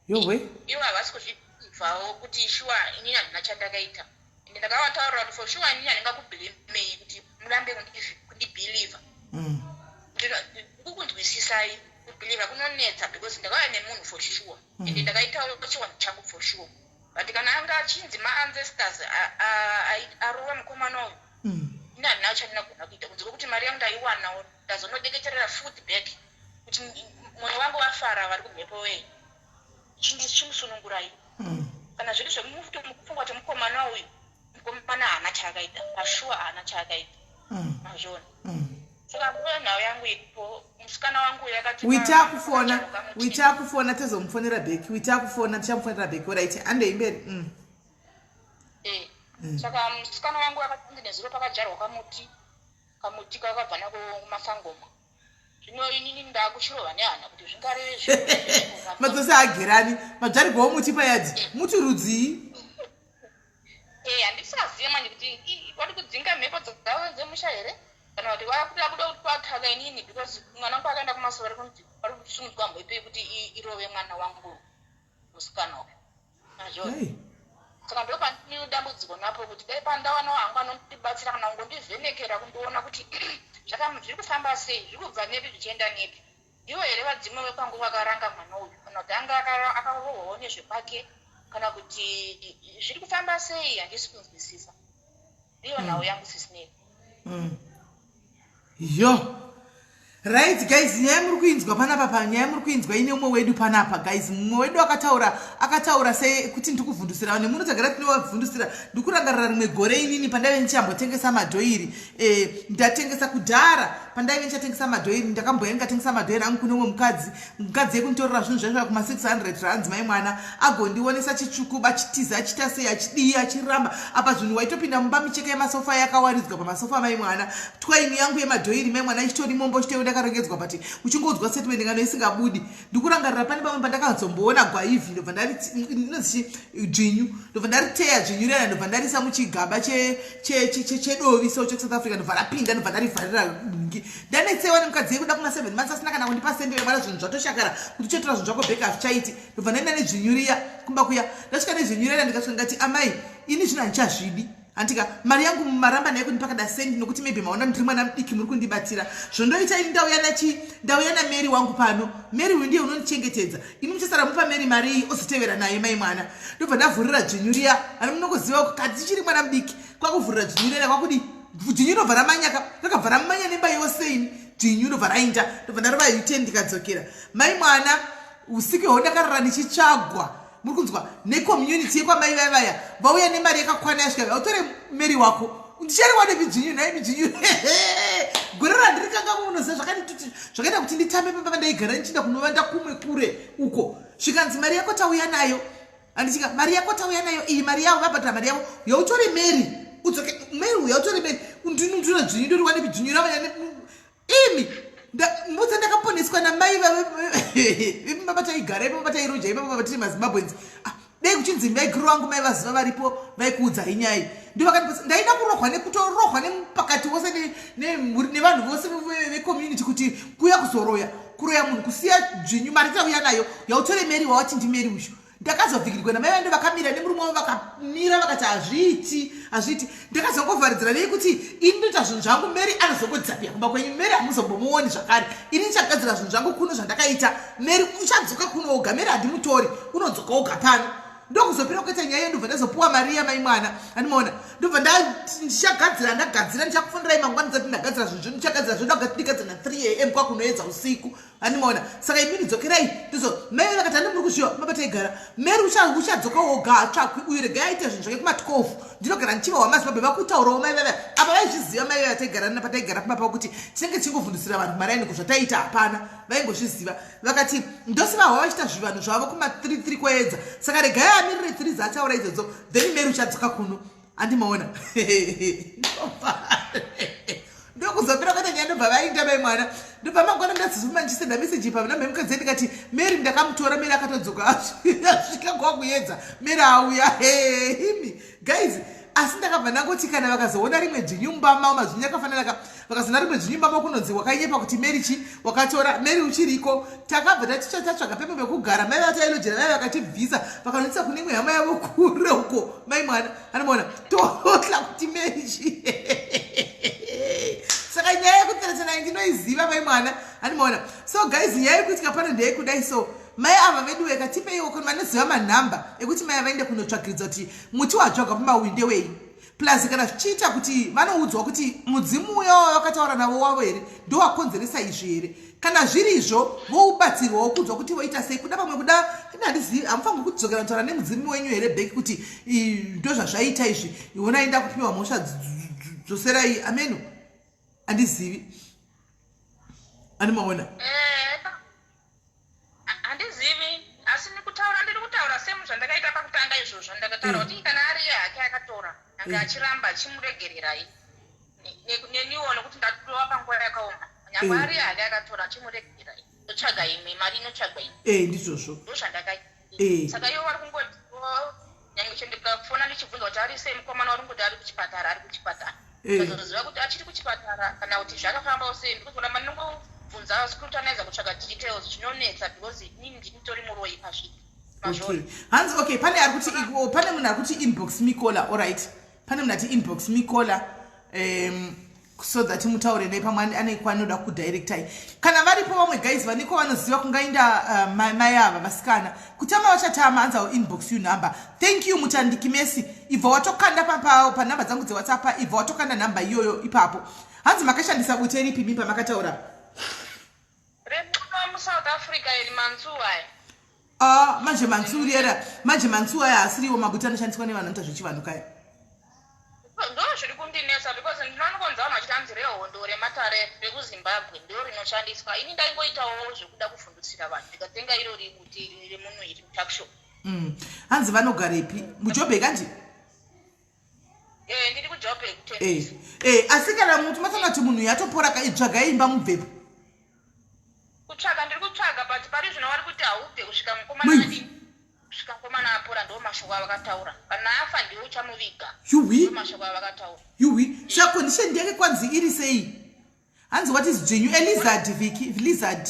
Yowe. Ivo havasi kuzvibvawo kuti shuwa inini handina chandakaita. Ende ndakavataurira kuti for sure inini handingakublamei kuti murambe kundibhilivha. Ndikukunzwisisai, kubhilivha kunonetsa because ndakauya nemunhu for sure. Ende ndakaitawo chiwanhu changu for sure. But kana anga achinzi maancestors arova mukomana uyu, ini handina chandinogona kuita kunze kwekuti mari yangu ndaiwanawo, ndazonodeketerera futi back kuti mwoyo wangu wafara vari kumhepo wei, chimusunungurai. Kana zviri zvemupfungwa kuti mukomana uyu, mukomana haana chaakaita, pashuwa haana chaakaita. Mazviona? Saka nguva nhau yangu iripo, musikana wangu uyu akati Wita akufona, wita akufona, tozomufonera back. Wita akufona, tichamufonera back. Alright, andei mberi. Saka musikana wangu akati nezuro pakadyarwa kamuti, kamuti kakabva nako kumasangoma. Zvino inini ndakuchirova nehana kuti zvingareve zvinhu. Madzose agerani, madzvarigwawo muti payadzi. Muti rudzii? Handisaziva manje kuti vari kudzinga mhepo dzavo dzemusha here kana kuti vakuda kuda kuti kwataka inini, because mwana wangu akaenda kumasoro vari vari kusungudzwa mhepo yekuti irove mwana wangu musikana uyu. Mazviona? Hey. Saka ndo pandine dambudziko napo kuti dai pandawanawo hangu anondibatsira kana kungondivhenekera kundiona kuti zviri kufamba sei, zviri kubva nepi zvichienda nepi. Ndivo here vadzimu vekwangu vakaranga mwana uyu, kana kuti anga akarohwawo nezvepake, kana kuti zviri kufamba sei, handisi kunzwisisa. Ndiyo nhau yangu, sisinei. Yo, right guys, nyaya muri kuinzwa panapa, panyaya muri kuinzwa ine umwe wedu panapa guys. Mumwe wedu akataura sekuti ndikuvhundusira vanhu nemuno, tagara tinovavhundusira. Ndikurangarira rimwe gore inini pandaive ndichambotengesa madhoiri, ndatengesa kudhara, pandaive ndichatengesa madhoiri, ndakamboya ndikatengesa madhoiri angu kune umwe mukadzi. Mukadzi yekunditorera zvinhu zvaisvika kuma 600 rands. Mai mwana agondionesa chitsvuku, bachitiza, achiita sei, achidii, achiramba. Apa zvinhu waitopinda mumba, micheka yemasofa yakawaridzwa pamasofa, mai mwana, twaini yangu yemadhoiri, mai mwana, ichitori mombo chitoiwo ndakarongedzwa, but uchingoudzwa statement ngano isingabudi. Ndikurangarira pane pamwe pandakazomboona gwaivhi, ndobva ndari dzvinyu, ndobva ndariteya dzvinyu riyana, ndobva ndarisa muchigaba chedovi so chekuSouth Africa, ndobva rapinda, ndobva ndarivharira ngi. Ndanetsewa nemukadzi yekuda kuma 7 months asina kana kundipa sendi yemwana. Zvinhu zvatoshakara kuti uchotora zvinhu zvako back, hazvichaiti. Ndobva ndaenda nedzvinyu riya kumba kuya. Ndasvika nezvinyu riya, ndikasvika ndikati, "Amai, ini zvino handichazvidi, handika mari yangu maramba naye kundipa kada sendi, nokuti maybe maona ndiri mwana mudiki, muri kundibatira. Zvondoita ini, ndauya nachi, ndauya naMary wangu pano. Mary uyu ndiye unondichengetedza. Ini muchasara mupa Mary mari iyi, ozotevera naye." Mai mwana, ndobva ndavhurira dzvinyu riya. Ani munongoziva kadzi chiri mwana mudiki, kwakuvhurira dzvinyu riya, kwakudi dzvinyu rinobva ramanyaka, rakabva ramanya nemba yose. Ini dzvinyu rinobva rainda, ndobva ndarova U10, ndikadzokera. Mai mwana, usiku ihwo ndakarara ndichitsvagwa, muri kunzwa, necommunity yekwamai vaya. Vaya vauya nemari yakakwana yasvika, "Utore Mary wako." Ndichariwanepi dzvinyu nhai? Dzvinyu gore randiri kanga munoziva zvakaita kuti nditambe pamba pandaigara ndichienda kunovanda kumwe kure uko. Zvikanzi, "Mari yako tauya nayo, handichika mari yako tauya nayo iyi, mari yavo vabhadhara mari yavo, yautore Mary udzoke. Mary uya utore Mary." Ndinonduna dzvinyu ndoriwanepi dzvinyu ramanya imi? Mbudza ndakaponeswa namai vepamba pataigara ipapo, patairoja ipapo, patiri maZimbabweans. Ah, dai kuchinzi maiguru vangu mai vaziva varipo, vaikuudzai nyai. Ndovakandipesa. Ndaida kurohwa nekutorohwa nemupakati wose nevanhu vose vecommunity kuti kuya kuzoroya, kuroya munhu, kusiya dzvinyu. Mari tauya nayo, yautore Mary wawati ndiMary uyu. Ndakazovhikirwa namai vando vakamira nemurume wavo, vakamira vakati, "Hazviiti, hazviiti." Ndakazongovharidzira nei kuti ini ndoita zvinhu zvangu, Mary anozongodzapira kumba kwenyu. Mary hamuzombomuoni zvakare. Ini ndichagadzira zvinhu zvangu kuno zvandakaita. Mary uchadzoka kuno oga. Mary handimutori, unodzoka oga pano. Ndokuzopira kuita nyaya iyo, ndobva ndazopuwa mari yamai mwana, andimaona. Ndobva ndichagadzira, ndagadzira, ndichakufonderai mangwana ndisati ndagadzira zvinhu. Ndichagadzira zvinhu, ndigadzira na3 am kwakunoedza usiku, handimaona. Saka imini dzokerai. Ndizo mai vakati, "Handi muri kuzviwa mabataigara, Mary uchadzoka woga, hatsvakwi uyu, regai aite zvinhu zvake kuma12." Ndinogara ndichiva wamaZimbabwe vakutaurawo mai vava apa vaizviziva, mai vava taigara pataigara pamba pavo, kuti tinenge tichingovhundusira vanhu kumaraini kuzvataita hapana. Vaingozviziva, vakati ndosivahwa vachiita zvivanhu zvavo kuma33 kwaedza, saka regai amirire 3 dzaataura idzodzo, then Mary uchadzoka kuno, handimaona. Ndokuzopera kuita nyaya, ndobva vainda mai mwana. Ndobva mangwana ndazizuma ndichisenda meseji ipa namai mukadzi, ndikati, "Mary ndakamutora, Mary akatodzoka, asvika kwakuedza, Mary auya." Imi guys, asi ndakabva ndangoti kana vakazoona rimwe dzvinyu mumba mavo, madzvinyu akafanana ka. Vakazona rimwe zvinyimba mokunonzi wakanyepa kuti Mary chi wakatora Mary uchiriko. Takabva taticha tatsvaga pepo pekugara, mai vatailojera vaiva vakatibvisa vakanoisa kune imwe hama yavo kure uko. Mai mwana anomaona totla kuti Mary chi. Saka nyaya yekuteresana ndinoiziva, mai mwana anomaona. So guys, nyaya yekuitika pano ndeyekudai. So mai ava vedu veka, tipeiwo kuni vanoziva manhamba ekuti mai vaende kunotsvagiridza kuti muti wadzvagwa pamawinde wei. Plus kana zvichiita kuti vanoudzwa kuti mudzimu uya wavakataura navo wavo here ndowakonzeresa izvi here. Kana zviri izvo, voubatsirwawo kuudzwa kuti voita sei. Kuda pamwe kuda handizivi, hamufanirwi kudzokera kutaura nemudzimu wenyu here back kuti ndo zvazvaita izvi, iona enda kupiwa mhosva, dzoserai ameno, handizivi, animaona. Eh, handizivi, asi nikutaura ndiri kutaura semu zvandakaita pakutanga izvozvo. Ndakataura kuti kana ari iye hake akatora, anga achiramba achimuregererai neniwo, nekuti ndatova panguva yakaoma. Nyangwe ari iye hake akatora, achimuregererai, totsvaga imwe mari, inotsvagwa imwe. Eh, ndizvozvo. Ndo zvandakaita. Saka ivo vari kungoti, nyange chendikafona ndichibvunza kuti ari sei mukomana, uri kungoti ari kuchipatara, ari kuchipatara. Tazoziva kuti achiri kuchipatara kana kuti zvakafambawo sei, because kuramba ndinongobvunza, scrutinize, kutsvaga details zvinonetsa, because inini ndinitori muroyi pazvinhu. Okay, hanzi okay, pane ari kuti, oh, pane munhu ari kuti inbox me caller. Alright, pane munhu ati inbox me caller so that mutaure naye, pamwe ane kwanoda kudirectai. Kana varipo vamwe guys vaniko vanoziva kungainda mai ava vasikana, kutama vachatama. Hanzi au inbox you number. Thank you, Mutandiki Mesi. Ibva watokanda panhamba dzangu dzeWhatsApp, ibva watokanda nhamba iyoyo ipapo. Hanzi makashandisa bute ripi mi pamakataura? Remuno muSouth Africa iri, manzuwa aya. Ah, manje mantsuri era, manje mantsu aya asiriwo mabuti anoshandiswa nevanhu vanoita zvechivanhu kaya. Ndo zviri kundinetsa, because ndinongonzwa vanhu vachiti hanzi rehondo, rematare rekuZimbabwe ndo rinoshandiswa. Ini ndaingoitawo zvekuda kuvhundutsira vanhu, ndikatenga iro ributi remuno iri mutuckshop. Hanzi vanogarepi? MuJobek andi? Eh, ndiri kuJobek. Eh, eh, asi kana muti matanga kuti munhu yatopora ka, itsvagai imba mubvepo. Kutsvaga ndiri kutsvaga, but pari zvino vari kuti haubve kusvika mukomana adii, kusvika mukomana apora. Ndo mashoko avakataura. Kana afa ndiwe uchamuviga. Yuhwi. Ndo mashoko avakataura. Yuhwi, saka condition yake kwanzi iri sei? Hanzi what is dzvinyu elizard, Viki lizard?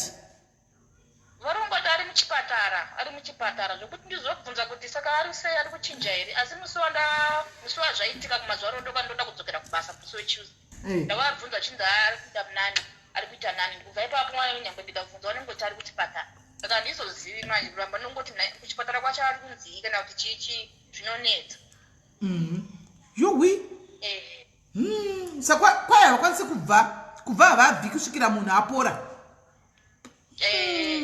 Vari kungoti ari muchipatara, ari muchipatara, zvokuti ndizobvunza kuti saka ari sei, ari kuchinja here. Asi musi wanda musi wazvaitika kumazuva rodoka, ndoda kudzokera kubasa musi weTuesday, ndavabvunza chinzi ari kuita nani, ari kuita nani. Ndikubva ipapo mwana, nyangwe ndikabvunza vanongoti ari kuchipatara. Saka handizozivi manje kuramba ndongoti kuchipatara kwacho ari kunzii kana kuti chii chii, zvinonetsa. Yuhwi. Eh. Saka kwai havakwanisi kubva, kubva havabvi kusvikira munhu apora. Eh.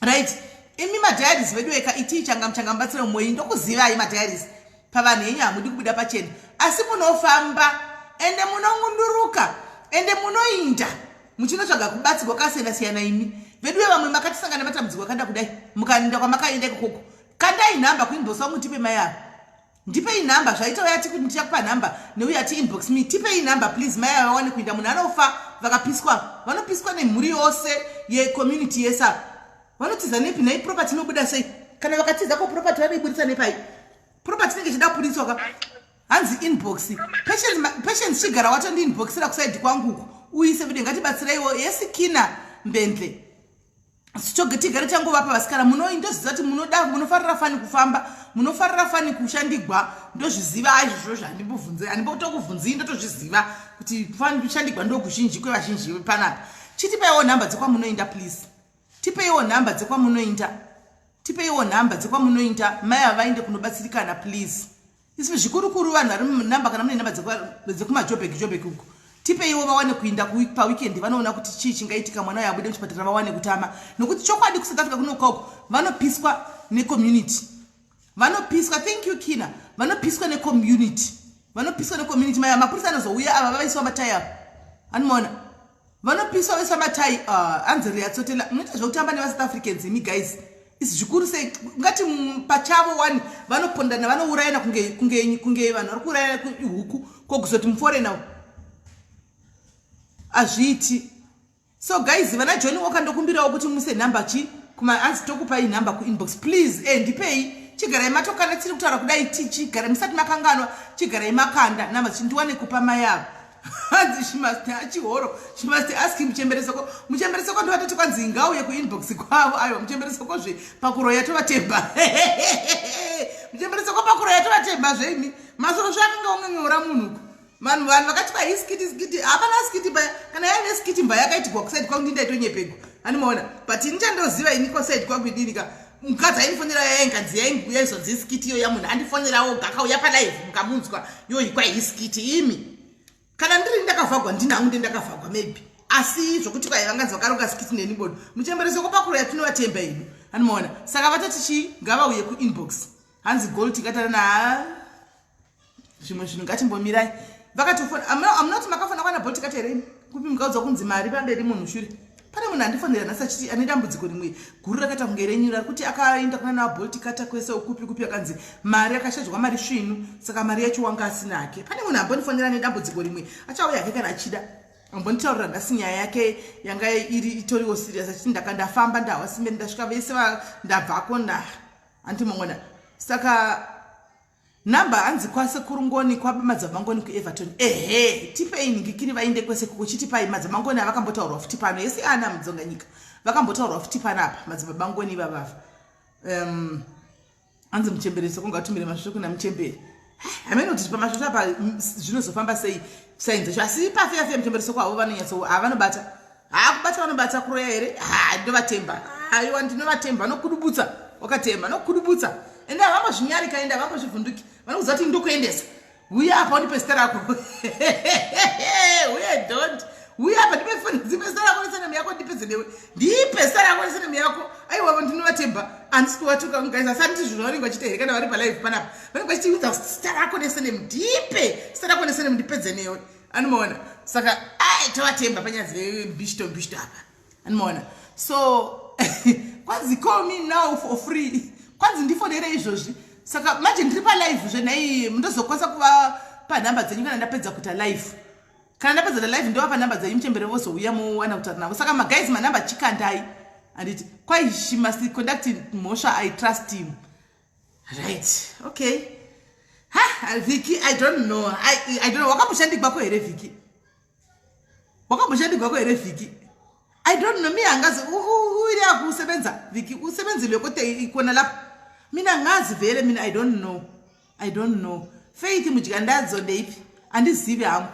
Right, imi madiaries vedu eka, itii changamu changamubatsira mumwoyi. Ndokuzivai madiaries, pavanhu henyu hamudi kubuda pachena, asi munofamba ende munongunduruka ende munoinda muchinotsvaga kubatsirwa kwakasiyana siyana. Imi veduwe, vamwe makatisangana nematambudziko akanda kudai, mukaenda kwamakaenda ikokoko, kandai nhamba kuinbox wangu, tipe mai ava, ndipei nhamba. Zvaita uya ati kuti ndichakupa nhamba, neuya ati inbox me, tipei nhamba please, mai ava vawane kuinda. Munhu anofa vakapiswa, vanopiswa nemhuri yose yecommunity yese ava. Vanotiza nepi nhai? Property inobuda sei kana vakatiza? Ko property vanoibudisa nepai? Property inenge ichida kubudiswa ka. Hanzi inbox Patience, Patience, chigara watondiinboxira kuside kwangu uku, uise video. Ngatibatsireiwo yesikina mbendle, tigare changovapa vasikana. Munoi ndoziva kuti munoda, munofarira fani kufamba, munofarira fani kushandigwa, ndozviziva aizvozvo. Handimbobvunze, handimbotokubvunzii, ndotozviziva kuti fani kushandigwa ndo kuzhinji kwevazhinji panapa. Chitipaiwo nhamba dzekwamunoinda please, tipeiwo nhamba dzekwamunoinda, tipeiwo nhamba dzekwamunoinda, mai ava vaende kunobatsirikana please. Isi zvikurukuru vanhu vari munhamba, kana mune nhamba dzekumaJobek Jobek uko, tipeiwo vawane kuinda paweekend, vanoona kuti chii chingaitika, mwana uyo abude muchipatara, vawane kutama. Nokuti chokwadi kuSouth Africa kunoka uko vanopiswa necommunity, vanopiswa. Thank you, Kina. Vanopiswa necommunity, vanopiswa necommunity. Maya mapurisa anozouya ava vavaiswa matai ava, anomaona vanopiswa vaiswa matai. Anzi riatsotela, munoita zvekutamba nevaSouth Africans imi guys. Isi zvikuru sei ungati pachavo wani vanopondana, vanourayana kunge vanhu vari kuurayana huku, ko kuzoti muforeigner? Hazviiti. So guys, vana John Walker, ndokumbirawo kuti muse nhamba chi kuma, anzi tokupai nhamba kuinbox please. Ndipei, chigarai matokanda. Tiri kutaura kudai, tichigara musati makanganwa, chigarai makanda nhamba, ndiwane kupa mai ava. Hanzi she must achihoro, she must ask muchemberesoko. Muchemberesoko ndovatoti kwanzi ngauye kuinbox kwavo. Aiwa, muchemberesoko zve pakuroya tovatemba. Muchemberesoko pakuroya tovatemba zveimi. Masoro zvakanga unonyora munhu. Vanhu vanhu vakati kwa iskiti skiti, hapana skiti paya. Kana yaive skiti mba yakaitigwa kuside kwangu ndindaitonyepegwa. Animaona. But ini chandoziva ini kuside kwangu idini ka. Mukadzi aindifonera yainganzi yaizonzi skiti iyo yamunhu andifonerawo gakauya palive mukamunzwa yoikwa iskiti imi. Kana ndiri ndakavhagwa ndini hangu ndendakavhagwa maybe. Asi zvokuti kwai vanganzi vakaronga skiti neni bodo. Muchemberesoko pakuroya tinovatemba hedu. Animaona. Saka vatoti chii ngavauye kuinbox. Hanzi gold tikatara na zvimwe zvinhu ngatimbomirai. Vakatofona amunoti makafona kwana bolt kati here kupi mukaudzwa kunzi mari pamberi munhu shure. Pane munhu andifonera nhasi achiti ane dambudziko rimwe guru rakaita kunge renyu rari kuti akaenda kuna nabolt kata kwese ukupi kupi akanzi mari akashadzwa mari svinu saka mari yacho wanga asina hake. Pane munhu ambondifonera ane dambudziko rimwe achauya hake kana achida. Ambonditaurira nhasi nyaya yake yanga iri itoriwo serious achiti ndaka ndafamba ndahwa simbe ndasvika vese ndabvako nda handimongona saka Number hanzi kwasekuru Ngoni kwamadzibaba Ngoni kuEverton. Ehe, tipei nhingikiri vainde kwese kuko chitipai madzibaba Ngoni avakambotaurwa futi pano. Yese ana mudzonga nyika. Vakambotaurwa futi panapa madzibaba Ngoni ivavava. Hanzi muchembere soko ngatumire masvosve kuna muchembere. Hameno kuti pamasvosve apa zvinozofamba sei sainzi zvacho asi pafeya feya muchembere soko avo vanonyatso havanobata. Ha kubata vanobata kuroya here? Ha ndovatemba. Aiwa ndinovatemba vanokudubutsa. Wakatemba vanokudubutsa. Ende havambozvinyarika ende havambozvivhunduki. Vanokuudza kuti ndokuendesa. Huya apa undipe zita rako. Huya don't. Huya apa ndipe phone ndipe zita rako nesurname yako ndipedze newe. Ndipe zita rako nesurname yako. Aiwa ndinovatemba. Handisi kuvatuka guys asi handiti zvinhu vanenge vachiita here kana vari palive panapa. Vanenge vachitiudza zita rako nesurname ndipe zita rako nesurname ndipedze newe. Anomaona saka ai tovatemba panyaya dzebishto bishto apa. Anomaona so kwanzi call me now for free. Kwanzi ndifonere izvozvi. Saka manje ndiri palive zve nhai ndozokwanisa kuva panhamba dzenyu kana ndapedza kuita live. Kana ndapedza kuita live ndovapa nhamba dzenyu muchembere vozouya mowana kutaura navo. Saka maguys manhamba chikandai. Handiti kwai she must conduct mhosva I trust him. Right. Okay. Ha, Vicky, I don't know. I don't know. Wakamboshandigwa ko here Vicky? Wakamboshandigwa ko here Vicky? I don't know. Mina angazi uile akusebenza Vicky usebenzile kodwa ikona lapha. Mina ngazi vele mina I don't know. I don't know. Faith Mudyandadzo ndeipi? Andizivi hangu.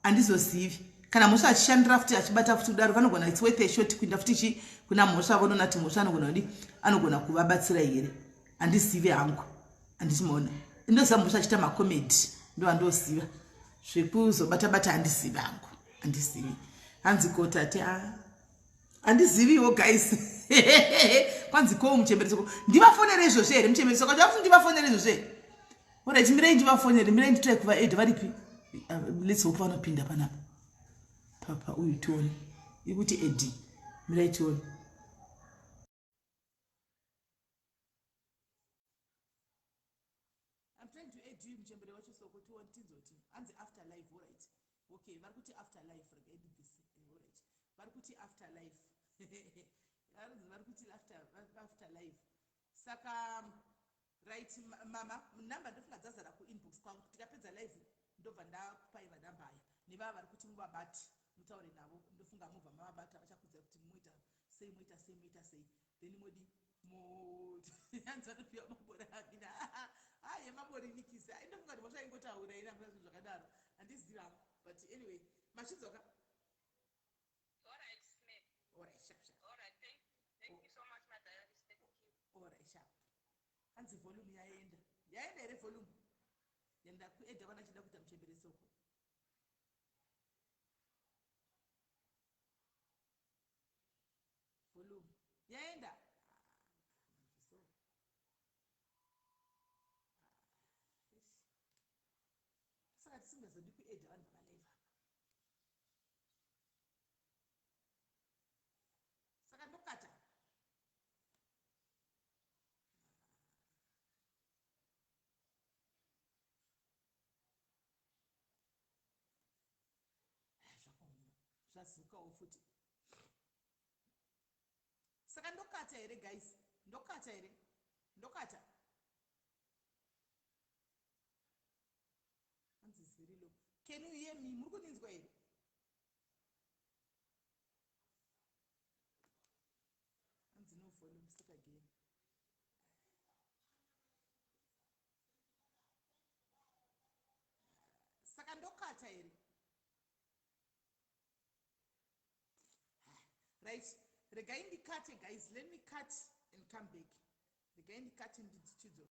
Andizozivi. Kana mhosva achishandira futi achibata futi kudaro vanogona it's worth a shot kuinda futi chi kuna mhosva vonoona kuti mhosva anogona kudi anogona kuvabatsira here. Andizivi hangu. Andichimaona. Ndoziva mhosva achiita macomedy ndo andoziva. Zvekuzobata bata andizivi hangu. Andizivi. Hanzi ko tate a andiziviwo guys. Kwanzi ko muchembere soko ndivafonere izvozvo here muchembere soko ndafuti ndivafonere izvozvo here. Alright, mirai ndivafonere, mirai nditry kuva add varipi. Let's hope vanopinda panapa. Papa uyu tione. Ikuti add. Mirai tione. I'm trying to add you muchembere wacho soko tione tinzoti. Hanzi after life, alright. Okay, vari kuti after life regai ndibvise. Alright. Vari kuti after life. Vari kuti after life. Saka right mama number ndofunga dzazara kuinbox kwangu tikapedza live ndobva ndakupai manhamba aya nevava vari kuti muvabate mutaure navo ndofunga mobva mavabata vachakuudzai kuti moita sei moita sei moita sei then modi hanzi vanopiwa mabori amina haye mabori nikisi ai ndofunga kuti mhosva ingotaura iri hamuna zvinhu zvakadaro handizivi hangu but anyway machidzoka. Alright, Smith. Alright, sharp, sharp. Alright, thank you so much, my diarist. Thank you. Alright, sharp. Hanzi volume yaenda. Yaenda here volume? Yenda kuedha vana chida kuita muchembere soko. Volume. Yaenda. Saka tisingazodi kuedha vanhu pamaleva. Saka ndokata. Zvazukawo futi. Saka ndokata here guys? Ndokata here? Ndokata. Hanzi is very low. Can you hear me? Muri kundinzwa here? Hanzi no volume, start again. Saka ndokata here? Right, regai ndikate guys, let me cut and come back. Regai ndikate ndichidzo.